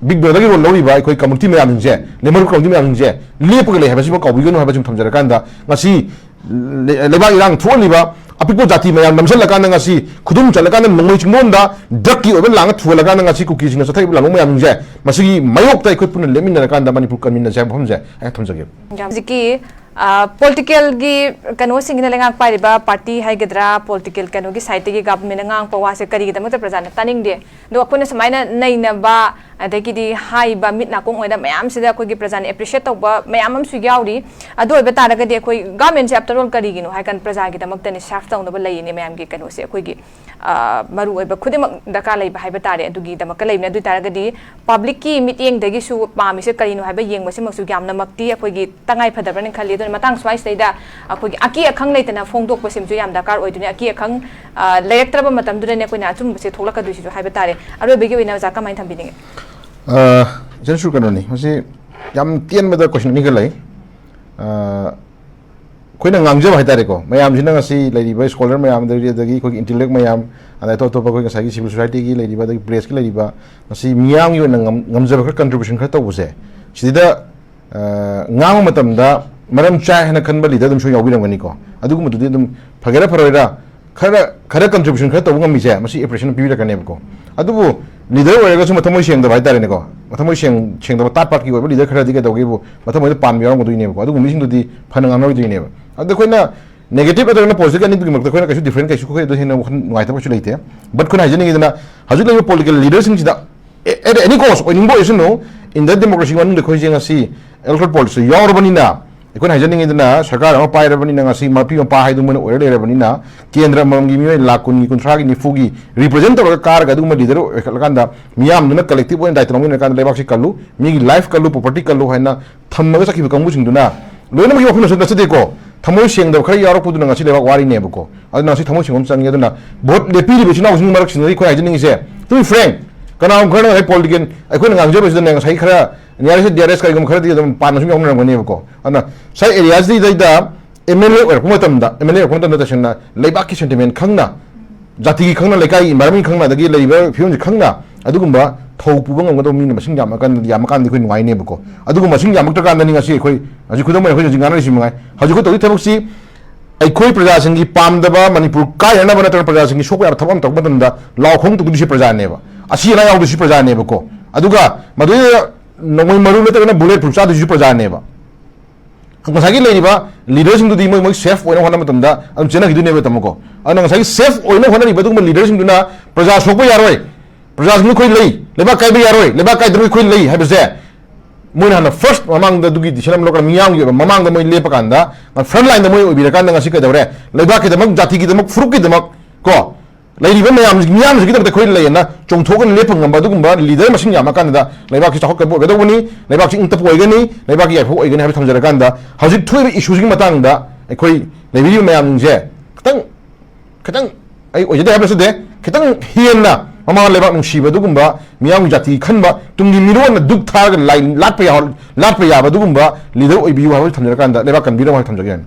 ꯕꯤꯛ ꯕ꯭ꯔꯗꯔꯒꯤ ꯔꯣꯜ ꯂꯧꯔꯤꯕ ꯑꯩꯈꯣꯏ ꯀꯝꯃꯨꯅꯤꯇꯤ ꯃꯌꯥꯝꯁꯤꯡꯁꯦ, ꯂꯦꯃꯔ ꯀꯝꯃꯨꯅꯤꯇꯤ ꯃꯌꯥꯝꯁꯤꯡꯁꯦ ꯂꯦꯞꯄꯒ ꯂꯩ ꯍꯥꯏꯕꯁꯤꯃ ꯀꯥꯎꯕꯤꯒꯅꯨ ꯍꯥꯏꯕꯁꯤꯃ ꯊꯝꯖꯔꯀꯥꯟꯗ, ꯉꯁꯤ ꯂꯩ-, ꯂꯩꯕꯥꯛ ꯏꯔꯥꯡ ꯊꯣꯛꯍꯜꯂꯤꯕ ꯑꯄꯤꯛꯄ ꯖꯥꯇꯤ ꯃꯌꯥꯝ ꯅꯝꯁꯤꯜꯂꯀꯥꯟꯗ, ꯉꯁꯤ ꯈꯨꯗꯨꯝ ꯆꯠꯂꯀꯥꯟꯗ ꯅꯣꯡꯃꯩ ꯆꯤꯡꯗꯣꯟꯗ ꯗ꯭ꯔꯒꯀꯤ ꯑꯣꯏꯕ ꯂꯥꯡꯒ ꯊꯨꯍꯜꯂꯀꯥꯟꯗ ꯉꯁꯤ ꯀꯨꯀꯤꯁꯤꯡꯅ ꯆꯠꯊꯔꯤꯕ ꯂꯥꯡꯕ ꯃꯌꯥꯝꯁꯤꯡꯁꯦ, ꯃꯁꯤꯒꯤ ꯃꯥꯌꯣꯛꯇ ꯑꯩꯈꯣꯏ ꯄꯨꯟꯅ ꯂꯦꯞꯃꯤꯟꯅꯔꯀꯥꯟꯗ ꯃꯅꯤꯄꯨꯔ ꯀꯟꯃꯤꯟꯅꯁꯦ ꯍꯥꯏꯕ ꯋꯥꯐꯝꯁꯦ ꯑꯩ ꯊꯝꯖꯒꯦ꯫ ꯍꯧꯖꯤꯛꯀꯤ ꯄꯣꯂꯤꯇꯤꯀꯦꯜꯒꯤ ꯀꯩꯅꯣꯁꯤꯡꯒꯤꯅ ꯂꯩꯉꯥꯛ ꯄꯥꯏꯔꯤꯕ ꯄꯥꯔꯇꯤ ꯍꯥꯏꯒꯗ꯭ꯔꯥ, ꯄꯣꯂꯤꯇꯤꯀꯦꯜ ꯀꯩꯅꯣꯒꯤ ꯁꯥꯏꯠꯇꯒꯤ ꯒꯚꯔꯟꯃꯦꯟꯅ ꯉꯥꯡꯉꯛꯄ ꯋꯥꯁꯦ ꯀꯔꯤꯒꯤꯗꯃꯛꯇ ꯄ꯭ꯔꯖꯥꯅ ꯇꯥꯅꯤꯡꯗꯦ? ꯑꯗꯣ ꯑꯩꯈꯣꯏꯅ ꯁꯨꯃꯥꯏꯅ ꯅꯩꯅꯕ, ꯑꯗꯒꯤꯗꯤ ꯍꯥꯏꯕ ꯃꯤꯠ ꯅꯥꯀꯣꯡ ꯑꯣꯏꯅ ꯃꯌꯥꯝꯁꯤꯗ ꯑꯩꯈꯣꯏꯒꯤ ꯄ꯭ꯔꯖꯥꯅ ꯑꯦꯄ꯭ꯔꯤꯁꯤꯌꯦꯠ ꯇꯧꯕ ꯃꯌꯥꯝ ꯑꯃꯁꯨ ꯌꯥꯎꯔꯤ꯫ ꯑꯗꯨ ꯑꯣꯏꯕ ꯇꯥꯔꯒꯗꯤ ꯑꯩꯈꯣꯏ ꯒꯚꯔꯟꯃꯦꯟꯁꯦ ꯑꯥꯐꯇꯔ ꯑꯣꯜ ꯀꯔꯤꯒꯤꯅꯣ ꯍꯥꯏ ꯀꯥꯟꯗ ꯄ꯭ꯔꯖꯥꯒꯤꯗꯃꯛꯇꯅꯤ, ꯁꯔꯐ ꯇꯧꯅꯕ ꯂꯩꯌꯦꯅꯦ ꯃꯌꯥꯝꯒꯤ ꯀꯩꯅꯣꯁꯦ, ꯑꯩꯈꯣꯏꯒꯤ ꯃꯔꯨꯑꯣꯏꯕ ꯈꯨꯗꯤꯡꯃꯛ ꯗꯔꯀꯥꯔ ꯂꯩꯕ ꯍꯥꯏꯕ ꯇꯥꯔꯦ꯫ ꯑꯗꯨꯒꯤꯗꯃꯛꯇ ꯂꯩꯕꯅꯦ꯫ ꯑꯗꯨ ꯑꯣꯏ ꯇꯥꯔꯒꯗꯤ ꯄꯕ꯭ꯂꯤꯛꯀꯤ ꯃꯤꯠꯌꯦꯡꯗꯒꯤꯁꯨ ꯄꯥꯝꯃꯤꯁꯦ ꯀꯔꯤꯅꯣ ꯍꯥꯏꯕ ꯌꯦꯡꯕꯁꯤꯃꯛꯁꯨ ꯌꯥꯝꯅꯃꯛꯇꯤ ꯑꯩꯈꯣꯏꯒꯤ ꯇꯉꯥꯏ ꯐꯗꯕ꯭ꯔꯅ ꯈꯜꯂꯤ꯫ ꯑꯗꯨꯅ ꯃꯇꯥꯡ ꯁ꯭ꯋꯥꯏꯁꯤꯗꯩꯗ ꯑꯩꯈꯣꯏꯒꯤ ꯑꯀꯤ ꯑꯈꯪ ꯂꯩꯇꯅ ꯐꯣꯡꯗꯣꯛꯄꯁꯤꯃꯁꯨ ꯌꯥꯝ ꯗꯔꯀꯥꯔ ꯑꯣꯏꯗꯣꯏꯅꯤ꯫ ꯑꯀꯤ ꯑꯈꯪ ꯂꯩꯔꯛꯇ꯭ꯔꯕ ꯃꯇꯝꯗꯨꯗꯅꯦ ꯑꯩꯈꯣꯏꯅ ꯑꯆꯨꯝꯕꯁꯦ ꯊꯣꯛꯂꯛꯀꯗꯣꯏꯁꯤꯁꯨ ꯍꯥꯏꯕ ꯇꯥꯔꯦ꯫ ꯑꯔꯣꯏꯕꯒꯤ ꯑꯣꯏꯅ ꯑꯣꯖꯥ ꯀꯃꯥꯏꯅ ꯊꯝꯕꯤꯅꯤꯡꯉꯤ? ꯏꯆꯟꯁꯨ ꯀꯩꯅꯣꯅꯤ, ꯃꯁꯤ ꯌꯥꯝ ꯇꯦꯟꯕꯗ ꯀꯣꯏꯁꯟ ꯑꯅꯤꯒ ꯂꯩ꯫ ꯑꯩꯈꯣꯏꯅ ꯉꯥꯡꯖꯕ ꯍꯥꯏꯇꯥꯔꯦꯀꯣ, ꯃꯌꯥꯝꯁꯤꯅ ꯉꯁꯤ ꯂꯩꯔꯤꯕ ꯁ꯭ꯀꯣꯂꯔ ꯃꯌꯥꯝ, ꯑꯗꯒꯤ ꯑꯩꯈꯣꯏꯒꯤ ꯏꯟꯇꯦꯂꯦꯛ ꯃꯌꯥꯝ, ꯑꯗꯩ ꯑꯇꯣꯞ ꯑꯇꯣꯞꯄ ꯑꯩꯈꯣꯏ ꯉꯁꯥꯏꯒꯤ ꯁꯤꯚꯤꯜ ꯁꯣꯁꯥꯏꯇꯤꯒꯤ ꯂꯩꯔꯤꯕ, ꯑꯗꯒꯤ ꯄ꯭ꯔꯦꯁꯀꯤ ꯂꯩꯔꯤꯕ, ꯉꯁꯤ ꯃꯤꯌꯥꯝꯒꯤ ꯑꯣꯏꯅ ꯉꯝ-, ꯉꯝꯖꯕ ꯈꯔ, ꯀꯟꯇ꯭ꯔꯤꯕ꯭ꯌꯨꯁꯟ ꯈꯔ ꯇꯧꯕꯁꯦ, ꯁꯤꯗ ꯉꯥꯡꯕ ꯃꯇꯝꯗ ꯃꯔꯝ ꯆꯥꯏ ꯍꯥꯏꯅ ꯈꯟꯕ ꯂꯤꯗꯔ ꯑꯗꯨꯝꯁꯨ ꯌꯥꯎꯕꯤꯔꯝꯒꯅꯤꯀꯣ꯫ ꯑꯗꯨꯒꯨꯝꯕꯗꯨꯗꯤ ꯑꯗꯨꯝ ꯐꯒꯦꯔꯥ ꯐꯔꯣꯏꯔꯥ, ꯈꯔ, ꯈꯔ ꯀꯟꯇ꯭ꯔꯤꯕ꯭ꯌꯨꯁꯟ ꯈꯔ ꯇꯧꯕ ꯉꯝꯃꯤꯁꯦ, ꯃꯁꯤ ꯑꯦꯄ꯭ꯔꯤꯁꯤꯌꯦꯁꯟ ꯄꯤꯕꯤꯔꯛꯀꯅꯦꯕꯀꯣ꯫ ꯑꯗꯨꯕꯨ ꯂꯤꯗꯔ ꯑꯣꯏꯔꯒꯁꯨ ꯃꯊꯃꯣꯏ ꯁꯦꯡꯗꯕ ꯍꯥꯏꯇꯥꯔꯦꯅꯦꯀꯣ, ꯃꯊꯃꯣꯏ ꯁꯦꯡ-, ꯁꯦꯡꯗꯕ ꯊꯥꯔꯠ ꯄꯥꯔꯇꯤꯒꯤ ꯑꯣꯏꯕ ꯂꯤꯗꯔ ꯈꯔꯗꯤ ꯀꯩꯗꯧꯒꯦꯕꯨ, ꯃꯊꯃꯣꯏꯗ ꯄꯥꯟꯕ ꯌꯥꯎꯔꯝꯒꯗꯣꯏꯅꯦꯕꯀꯣ꯫ ꯑꯗꯨꯒꯨꯝꯕ ꯃꯤꯁꯤꯡꯗꯨꯗꯤ ꯐꯅ ꯉꯥꯡꯅꯔꯣꯏꯗꯣꯏꯅꯦꯕ꯫ ꯑꯗꯣ ꯑꯩꯈꯣꯏꯅ ꯅꯦꯒꯦꯇꯤꯚ ꯅꯠꯇ꯭ꯔꯒꯅ ꯄꯣꯖꯤꯇꯤꯚ ꯑꯅꯤꯗꯨꯒꯤ ꯃꯔꯛꯇ ꯑꯩꯈꯣꯏꯅ ꯀꯩꯁꯨ ꯗꯤꯐ꯭ꯔꯦꯟ ꯀꯩꯁꯨ, ꯑꯩꯈꯣꯏ ꯑꯗꯨ ꯍꯦꯟꯅ ꯋꯥꯈꯜ ꯅꯨꯡꯉꯥꯏꯇꯕ ꯀꯩꯁꯨ ꯂꯩꯇꯦ꯫ ꯕꯠ ꯑꯩꯈꯣꯏꯅ ꯍꯥꯏꯖꯅꯤꯡꯉꯤꯗꯅ, ꯍꯧꯖꯤꯛ ꯂꯩꯔꯤꯕ ꯄꯣꯂꯤꯇꯤꯀꯦꯜ ꯂꯤꯗꯔꯁꯤꯡꯁꯤꯗ, at any cost, ꯑꯣꯏꯅꯤꯡꯕ ꯑꯣꯏꯁꯅꯨ, in the democracy ꯃꯅꯨꯡꯗ ꯑꯩꯈꯣꯏꯁꯦ ꯉꯁꯤ ꯏꯂꯦꯛꯇꯣꯔꯦꯜ ꯄꯣꯂꯤꯇꯤꯛꯁꯇ ꯌꯥꯎꯔꯕꯅꯤꯅ, ꯑꯩꯈꯣꯏꯅ ꯍꯥꯏꯖꯅꯤꯡꯉꯤꯗꯅ, ꯁꯔꯀꯥꯔ ꯑꯃ ꯄꯥꯏꯔꯕꯅꯤꯅ, ꯉꯁꯤ ꯃꯄꯤ ꯃꯄꯥ ꯍꯥꯏꯗꯨ ꯃꯣꯏꯅ ꯑꯣꯏꯔ ꯂꯩꯔꯕꯅꯤꯅ, ꯀꯦꯟꯗ꯭ꯔ ꯑꯃꯃꯝꯒꯤ ꯃꯤꯑꯣꯏ ꯂꯥꯈ ꯀꯨꯟꯒꯤ, ꯀꯨꯟꯊ꯭ꯔꯥꯒꯤ, ꯅꯤꯐꯨꯒꯤ ꯔꯤꯄ꯭ꯔꯖꯦꯟ ꯇꯧꯔꯒ ꯀꯥꯔꯒ ꯑꯗꯨꯒꯨꯝꯕ ꯂꯤꯗꯔ ꯑꯣꯏꯈꯠꯂꯀꯥꯟꯗ, ꯃꯤꯌꯥꯝꯗꯨꯅ ꯀꯂꯦꯛꯇꯤꯚ ꯑꯣꯏꯅ ꯗꯥꯏꯇ ꯂꯧꯃꯤꯟꯅꯔꯀꯥꯟꯗ ꯂꯩꯕꯥꯛꯁꯤ ꯀꯜꯂꯨ, ꯃꯤꯒꯤ ꯂꯥꯏꯐ ꯀꯜꯂꯨ, ꯄ꯭ꯔꯣꯄꯔꯇꯤ ꯀꯜꯂꯨ ꯍꯥꯏꯅ ꯊꯝꯃꯒ ꯆꯠꯈꯤꯕ ꯀꯥꯡꯕꯨꯁꯤꯡꯗꯨꯅ, ꯂꯣꯏꯅꯃꯛꯀꯤ ꯋꯥꯐꯝꯅꯁꯨ ꯅꯠꯆꯗꯦꯀꯣ, ꯊꯃꯣꯏ ꯁꯦꯡꯗꯕ ꯈꯔ ꯌꯥꯎꯔꯛꯄꯗꯨꯅ ꯉꯁꯤ ꯂꯩꯕꯥꯛ ꯋꯥꯔꯤꯅꯦꯕꯀꯣ꯫ ꯑꯗꯨꯅ ꯉꯁꯤ ꯊꯃꯣꯏ ꯁꯦꯡꯕ ꯑꯃ ꯆꯪꯉꯤ꯫ ꯑꯗꯨꯅ ꯚꯣꯠ ꯂꯦꯞꯄꯤꯔꯤꯕ ꯏꯆꯤꯟ ꯏꯅꯥꯎꯁꯤꯡ ꯃꯔꯛꯁꯤꯗ ꯑꯩꯈꯣꯏ ꯍꯥꯏꯖꯅꯤꯡꯉꯤꯁꯦ, to be frank, ꯀꯅꯥꯒꯨꯝꯕ ꯈꯔꯅ ꯉꯁꯥꯏ ꯄꯣꯂꯤꯇꯤꯀꯦꯜ ꯑꯩꯈꯣꯏꯅ ꯉꯥꯡꯖꯕꯁꯤꯗꯅꯦ, ꯉꯁꯥꯏ ꯈꯔ ꯅꯤꯌꯥꯔꯦꯁ ꯗꯤꯌꯥꯔꯦꯁ ꯀꯔꯤꯒꯨꯝꯕ ꯈꯔꯗꯤ ꯑꯗꯨꯝ ꯄꯥꯟꯅ ꯁꯨꯝ ꯌꯥꯎꯅꯔꯝꯒꯅꯦꯕꯀꯣ꯫ ꯑꯗꯨꯅ ꯉꯁꯥꯏ ꯑꯦꯔꯤꯌꯥꯁꯤꯗꯩꯗ ꯑꯦꯝ ꯑꯦꯜ ꯑꯦ ꯑꯣꯏꯔꯛꯄ ꯃꯇꯝꯗ, ꯑꯦꯝ ꯑꯦꯜ ꯑꯦ ꯑꯣꯏꯔꯛꯄ ꯃꯇꯝꯗ ꯇꯁꯦꯡꯅ ꯂꯩꯕꯥꯛꯀꯤ ꯁꯦꯟꯇꯤꯃꯦꯟ ꯈꯪꯅ, ꯖꯥꯇꯤꯒꯤ ꯈꯪꯅ, ꯂꯩꯀꯥꯏꯒꯤ ꯏꯟꯚꯥꯏꯔꯣꯟꯃꯦꯟ ꯈꯪꯅ, ꯑꯗꯒꯤ ꯂꯩꯔꯤꯕ ꯐꯤꯕꯝꯁꯤ ꯈꯪꯅ ꯑꯗꯨꯒꯨꯝꯕ ꯊꯧ ꯄꯨꯕ ꯉꯝꯒꯗꯕ ꯃꯤꯅ ꯃꯁꯤꯡ ꯌꯥꯝꯃꯀꯥꯟꯗ, ꯌꯥꯝꯃꯀꯥꯟꯗꯗꯤ ꯑꯩꯈꯣꯏ ꯅꯨꯡꯉꯥꯏꯅꯦꯕꯀꯣ꯫ ꯑꯗꯨꯒꯨꯝꯕ ꯃꯁꯤꯡ ꯌꯥꯝꯃꯛꯇ꯭ꯔꯀꯥꯟꯗꯅꯤ ꯉꯁꯤ ꯑꯩꯈꯣꯏ ꯍꯧꯖꯤꯛ ꯈꯨꯗꯝ ꯑꯣꯏꯅ ꯑꯩꯈꯣꯏ ꯍꯧꯖꯤꯛ ꯉꯥꯡꯅꯔꯤꯁꯤ ꯃꯉꯥꯏ꯫ ꯍꯧꯖꯤꯛ ꯑꯩꯈꯣꯏ ꯇꯧꯔꯤ ꯊꯕꯛꯁꯤ ꯑꯩꯈꯣꯏ ꯄ꯭ꯔꯖꯥꯁꯤꯡꯒꯤ ꯄꯥꯝꯗꯕ, ꯃꯅꯤꯄꯨꯔ ꯀꯥꯏꯅꯅꯕ ꯅꯠꯇ꯭ꯔꯒ ꯄ꯭ꯔꯖꯥꯁꯤꯡꯒꯤ ꯁꯣꯛꯄ ꯌꯥꯕ ꯊꯕꯛ ꯑꯃ ꯇꯧꯔꯛꯄ ꯃꯇꯝꯗ ꯂꯥꯎ ꯈꯣꯡ ꯇꯧꯗꯣꯏꯁꯤ ꯄ꯭ꯔꯖꯥꯅꯦꯕ, ꯑꯁꯤ ꯑꯅꯥ ꯌꯥꯎꯗꯣꯏꯁꯤ ꯄ꯭ꯔꯖꯥꯅꯦꯕꯀꯣ꯫ ꯑꯗꯨꯒ ꯃꯗꯨꯗ ꯅꯣꯡꯃꯩ ꯃꯔꯨ ꯅꯠꯇ꯭ꯔꯒꯅ ꯕꯨꯂꯦꯠ ꯄ꯭ꯔꯨꯐ ꯆꯥꯗꯣꯏꯁꯤ ꯄ꯭ꯔꯖꯥꯅꯦꯕ꯫ ꯉꯁꯥꯏꯒꯤ ꯂꯩꯔꯤꯕ ꯂꯤꯗꯔꯁꯤꯡꯗꯨꯗꯤ ꯃꯣꯏ ꯃꯣꯏ ꯁꯦꯐ ꯑꯣꯏꯅ ꯍꯣꯠꯅꯕ ꯃꯇꯝꯗ ꯑꯗꯨꯝ ꯆꯦꯟꯅꯈꯤꯗꯣꯏꯅꯦꯕ, ꯇꯥꯃꯣꯀꯣ꯫ ꯑꯗꯨꯅ ꯉꯁꯥꯏꯒꯤ ꯁꯦꯐ ꯑꯣꯏꯅ ꯍꯣꯠꯅꯔꯤꯕ ꯑꯗꯨꯒꯨꯝꯕ ꯂꯤꯗꯔꯁꯤꯡꯗꯨꯅ "ꯄ꯭ꯔꯖꯥ ꯁꯣꯛꯄ ꯌꯥꯔꯣꯏ, ꯄ꯭ꯔꯖꯥꯁꯤꯡ ꯑꯩꯈꯣꯏ ꯂꯩ, ꯂꯩꯕꯥꯛ ꯀꯥꯏꯕ ꯌꯥꯔꯣꯏ, ꯂꯩꯕꯥꯛ ꯀꯥꯏꯗ꯭ꯔꯒ ꯑꯩꯈꯣꯏ ꯂꯩ" ꯍꯥꯏꯕꯁꯦ ꯃꯣꯏꯅ ꯍꯥꯟꯅ ꯐꯥꯔꯁ ꯃꯃꯥꯡꯗ ꯑꯗꯨꯒꯤ ꯗꯤꯁꯤꯖꯟ ꯑꯃ ꯂꯧꯔꯒ ꯃꯤꯌꯥꯝꯒꯤ ꯑꯣꯏꯕ ꯃꯃꯥꯡꯗ ꯃꯣꯏ ꯂꯦꯞꯄ ꯀꯥꯟꯗ, ꯐ꯭ꯔꯟ ꯂꯥꯏꯟꯗ ꯃꯣꯏ ꯑꯣꯏꯕꯤꯔꯀꯥꯟꯗ ꯉꯁꯤ ꯀꯩꯗꯧꯔꯦ? ꯂꯩꯕꯥꯛꯀꯤꯗꯃꯛ, ꯖꯥꯇꯤꯒꯤꯗꯃꯛ, ꯐꯨꯔꯨꯞꯀꯤꯗꯃꯛ, ꯀꯣ, ꯂꯩꯔꯤꯕ ꯃꯌꯥꯝ, ꯃꯤꯌꯥꯝꯁꯤꯒꯤꯗꯃꯛꯇ ꯑꯩꯈꯣꯏ ꯂꯩꯌꯦꯅ ꯆꯣꯡꯊꯣꯛꯑꯒ ꯂꯦꯞꯄ ꯉꯝꯕ ꯑꯗꯨꯒꯨꯝꯕ ꯂꯤꯗꯔ ꯃꯁꯤꯡ ꯌꯥꯝꯃꯀꯥꯟꯗ ꯂꯩꯕꯥꯛꯁꯤ ꯆꯥꯎꯈꯠꯀꯗꯕ ꯑꯣꯏꯒꯗꯧꯕꯅꯤ, ꯂꯩꯕꯥꯛꯁꯤ ꯏꯪ ꯇꯞꯄ ꯑꯣꯏꯒꯅꯤ, ꯂꯩꯕꯥꯛꯀꯤ ꯌꯥꯏꯐꯕ ꯑꯣꯏꯒꯅꯤ ꯍꯥꯏꯕ ꯊꯝꯖꯔꯀꯥꯟꯗ, ꯍꯧꯖꯤꯛ ꯊꯣꯛꯏꯕ ꯏꯁꯨꯁꯤꯒꯤ ꯃꯇꯥꯡꯗ ꯑꯩꯈꯣꯏ ꯂꯩꯕꯤꯔꯤꯕ ꯃꯌꯥꯝꯁꯤꯡꯁꯦ ꯈꯤꯇꯪ, ꯈꯤꯇꯪ, ꯑꯩ ꯑꯣꯏꯖꯗꯦ ꯍꯥꯏꯕ ꯅꯠꯆꯗꯦ, ꯈꯤꯇꯪ ꯍꯦꯟꯅ ꯃꯃꯥ ꯂꯩꯕꯥꯛ ꯅꯨꯡꯁꯤꯕ ꯑꯗꯨꯒꯨꯝꯕ, ꯃꯤꯌꯥꯝꯒꯤ ꯖꯥꯇꯤ ꯈꯟꯕ, ꯇꯨꯡꯒꯤ ꯃꯤꯔꯣꯟꯅ ꯗꯨꯛ ꯊꯥꯔꯒ ꯂꯥꯏ ꯂꯥꯠꯄ ꯌꯥ-, ꯂꯥꯠꯄ ꯌꯥꯕ ꯑꯗꯨꯒꯨꯝꯕ ꯂꯤꯗꯔ ꯑꯣꯏꯕꯤꯌꯨ ꯍꯥꯏꯕ ꯊꯝꯖꯔꯀꯥꯟꯗ ꯂꯩꯕꯥꯛ ꯀꯟꯕꯤꯔꯝꯃꯣ ꯍꯥꯏꯅ ꯊꯝꯖꯒꯦ꯫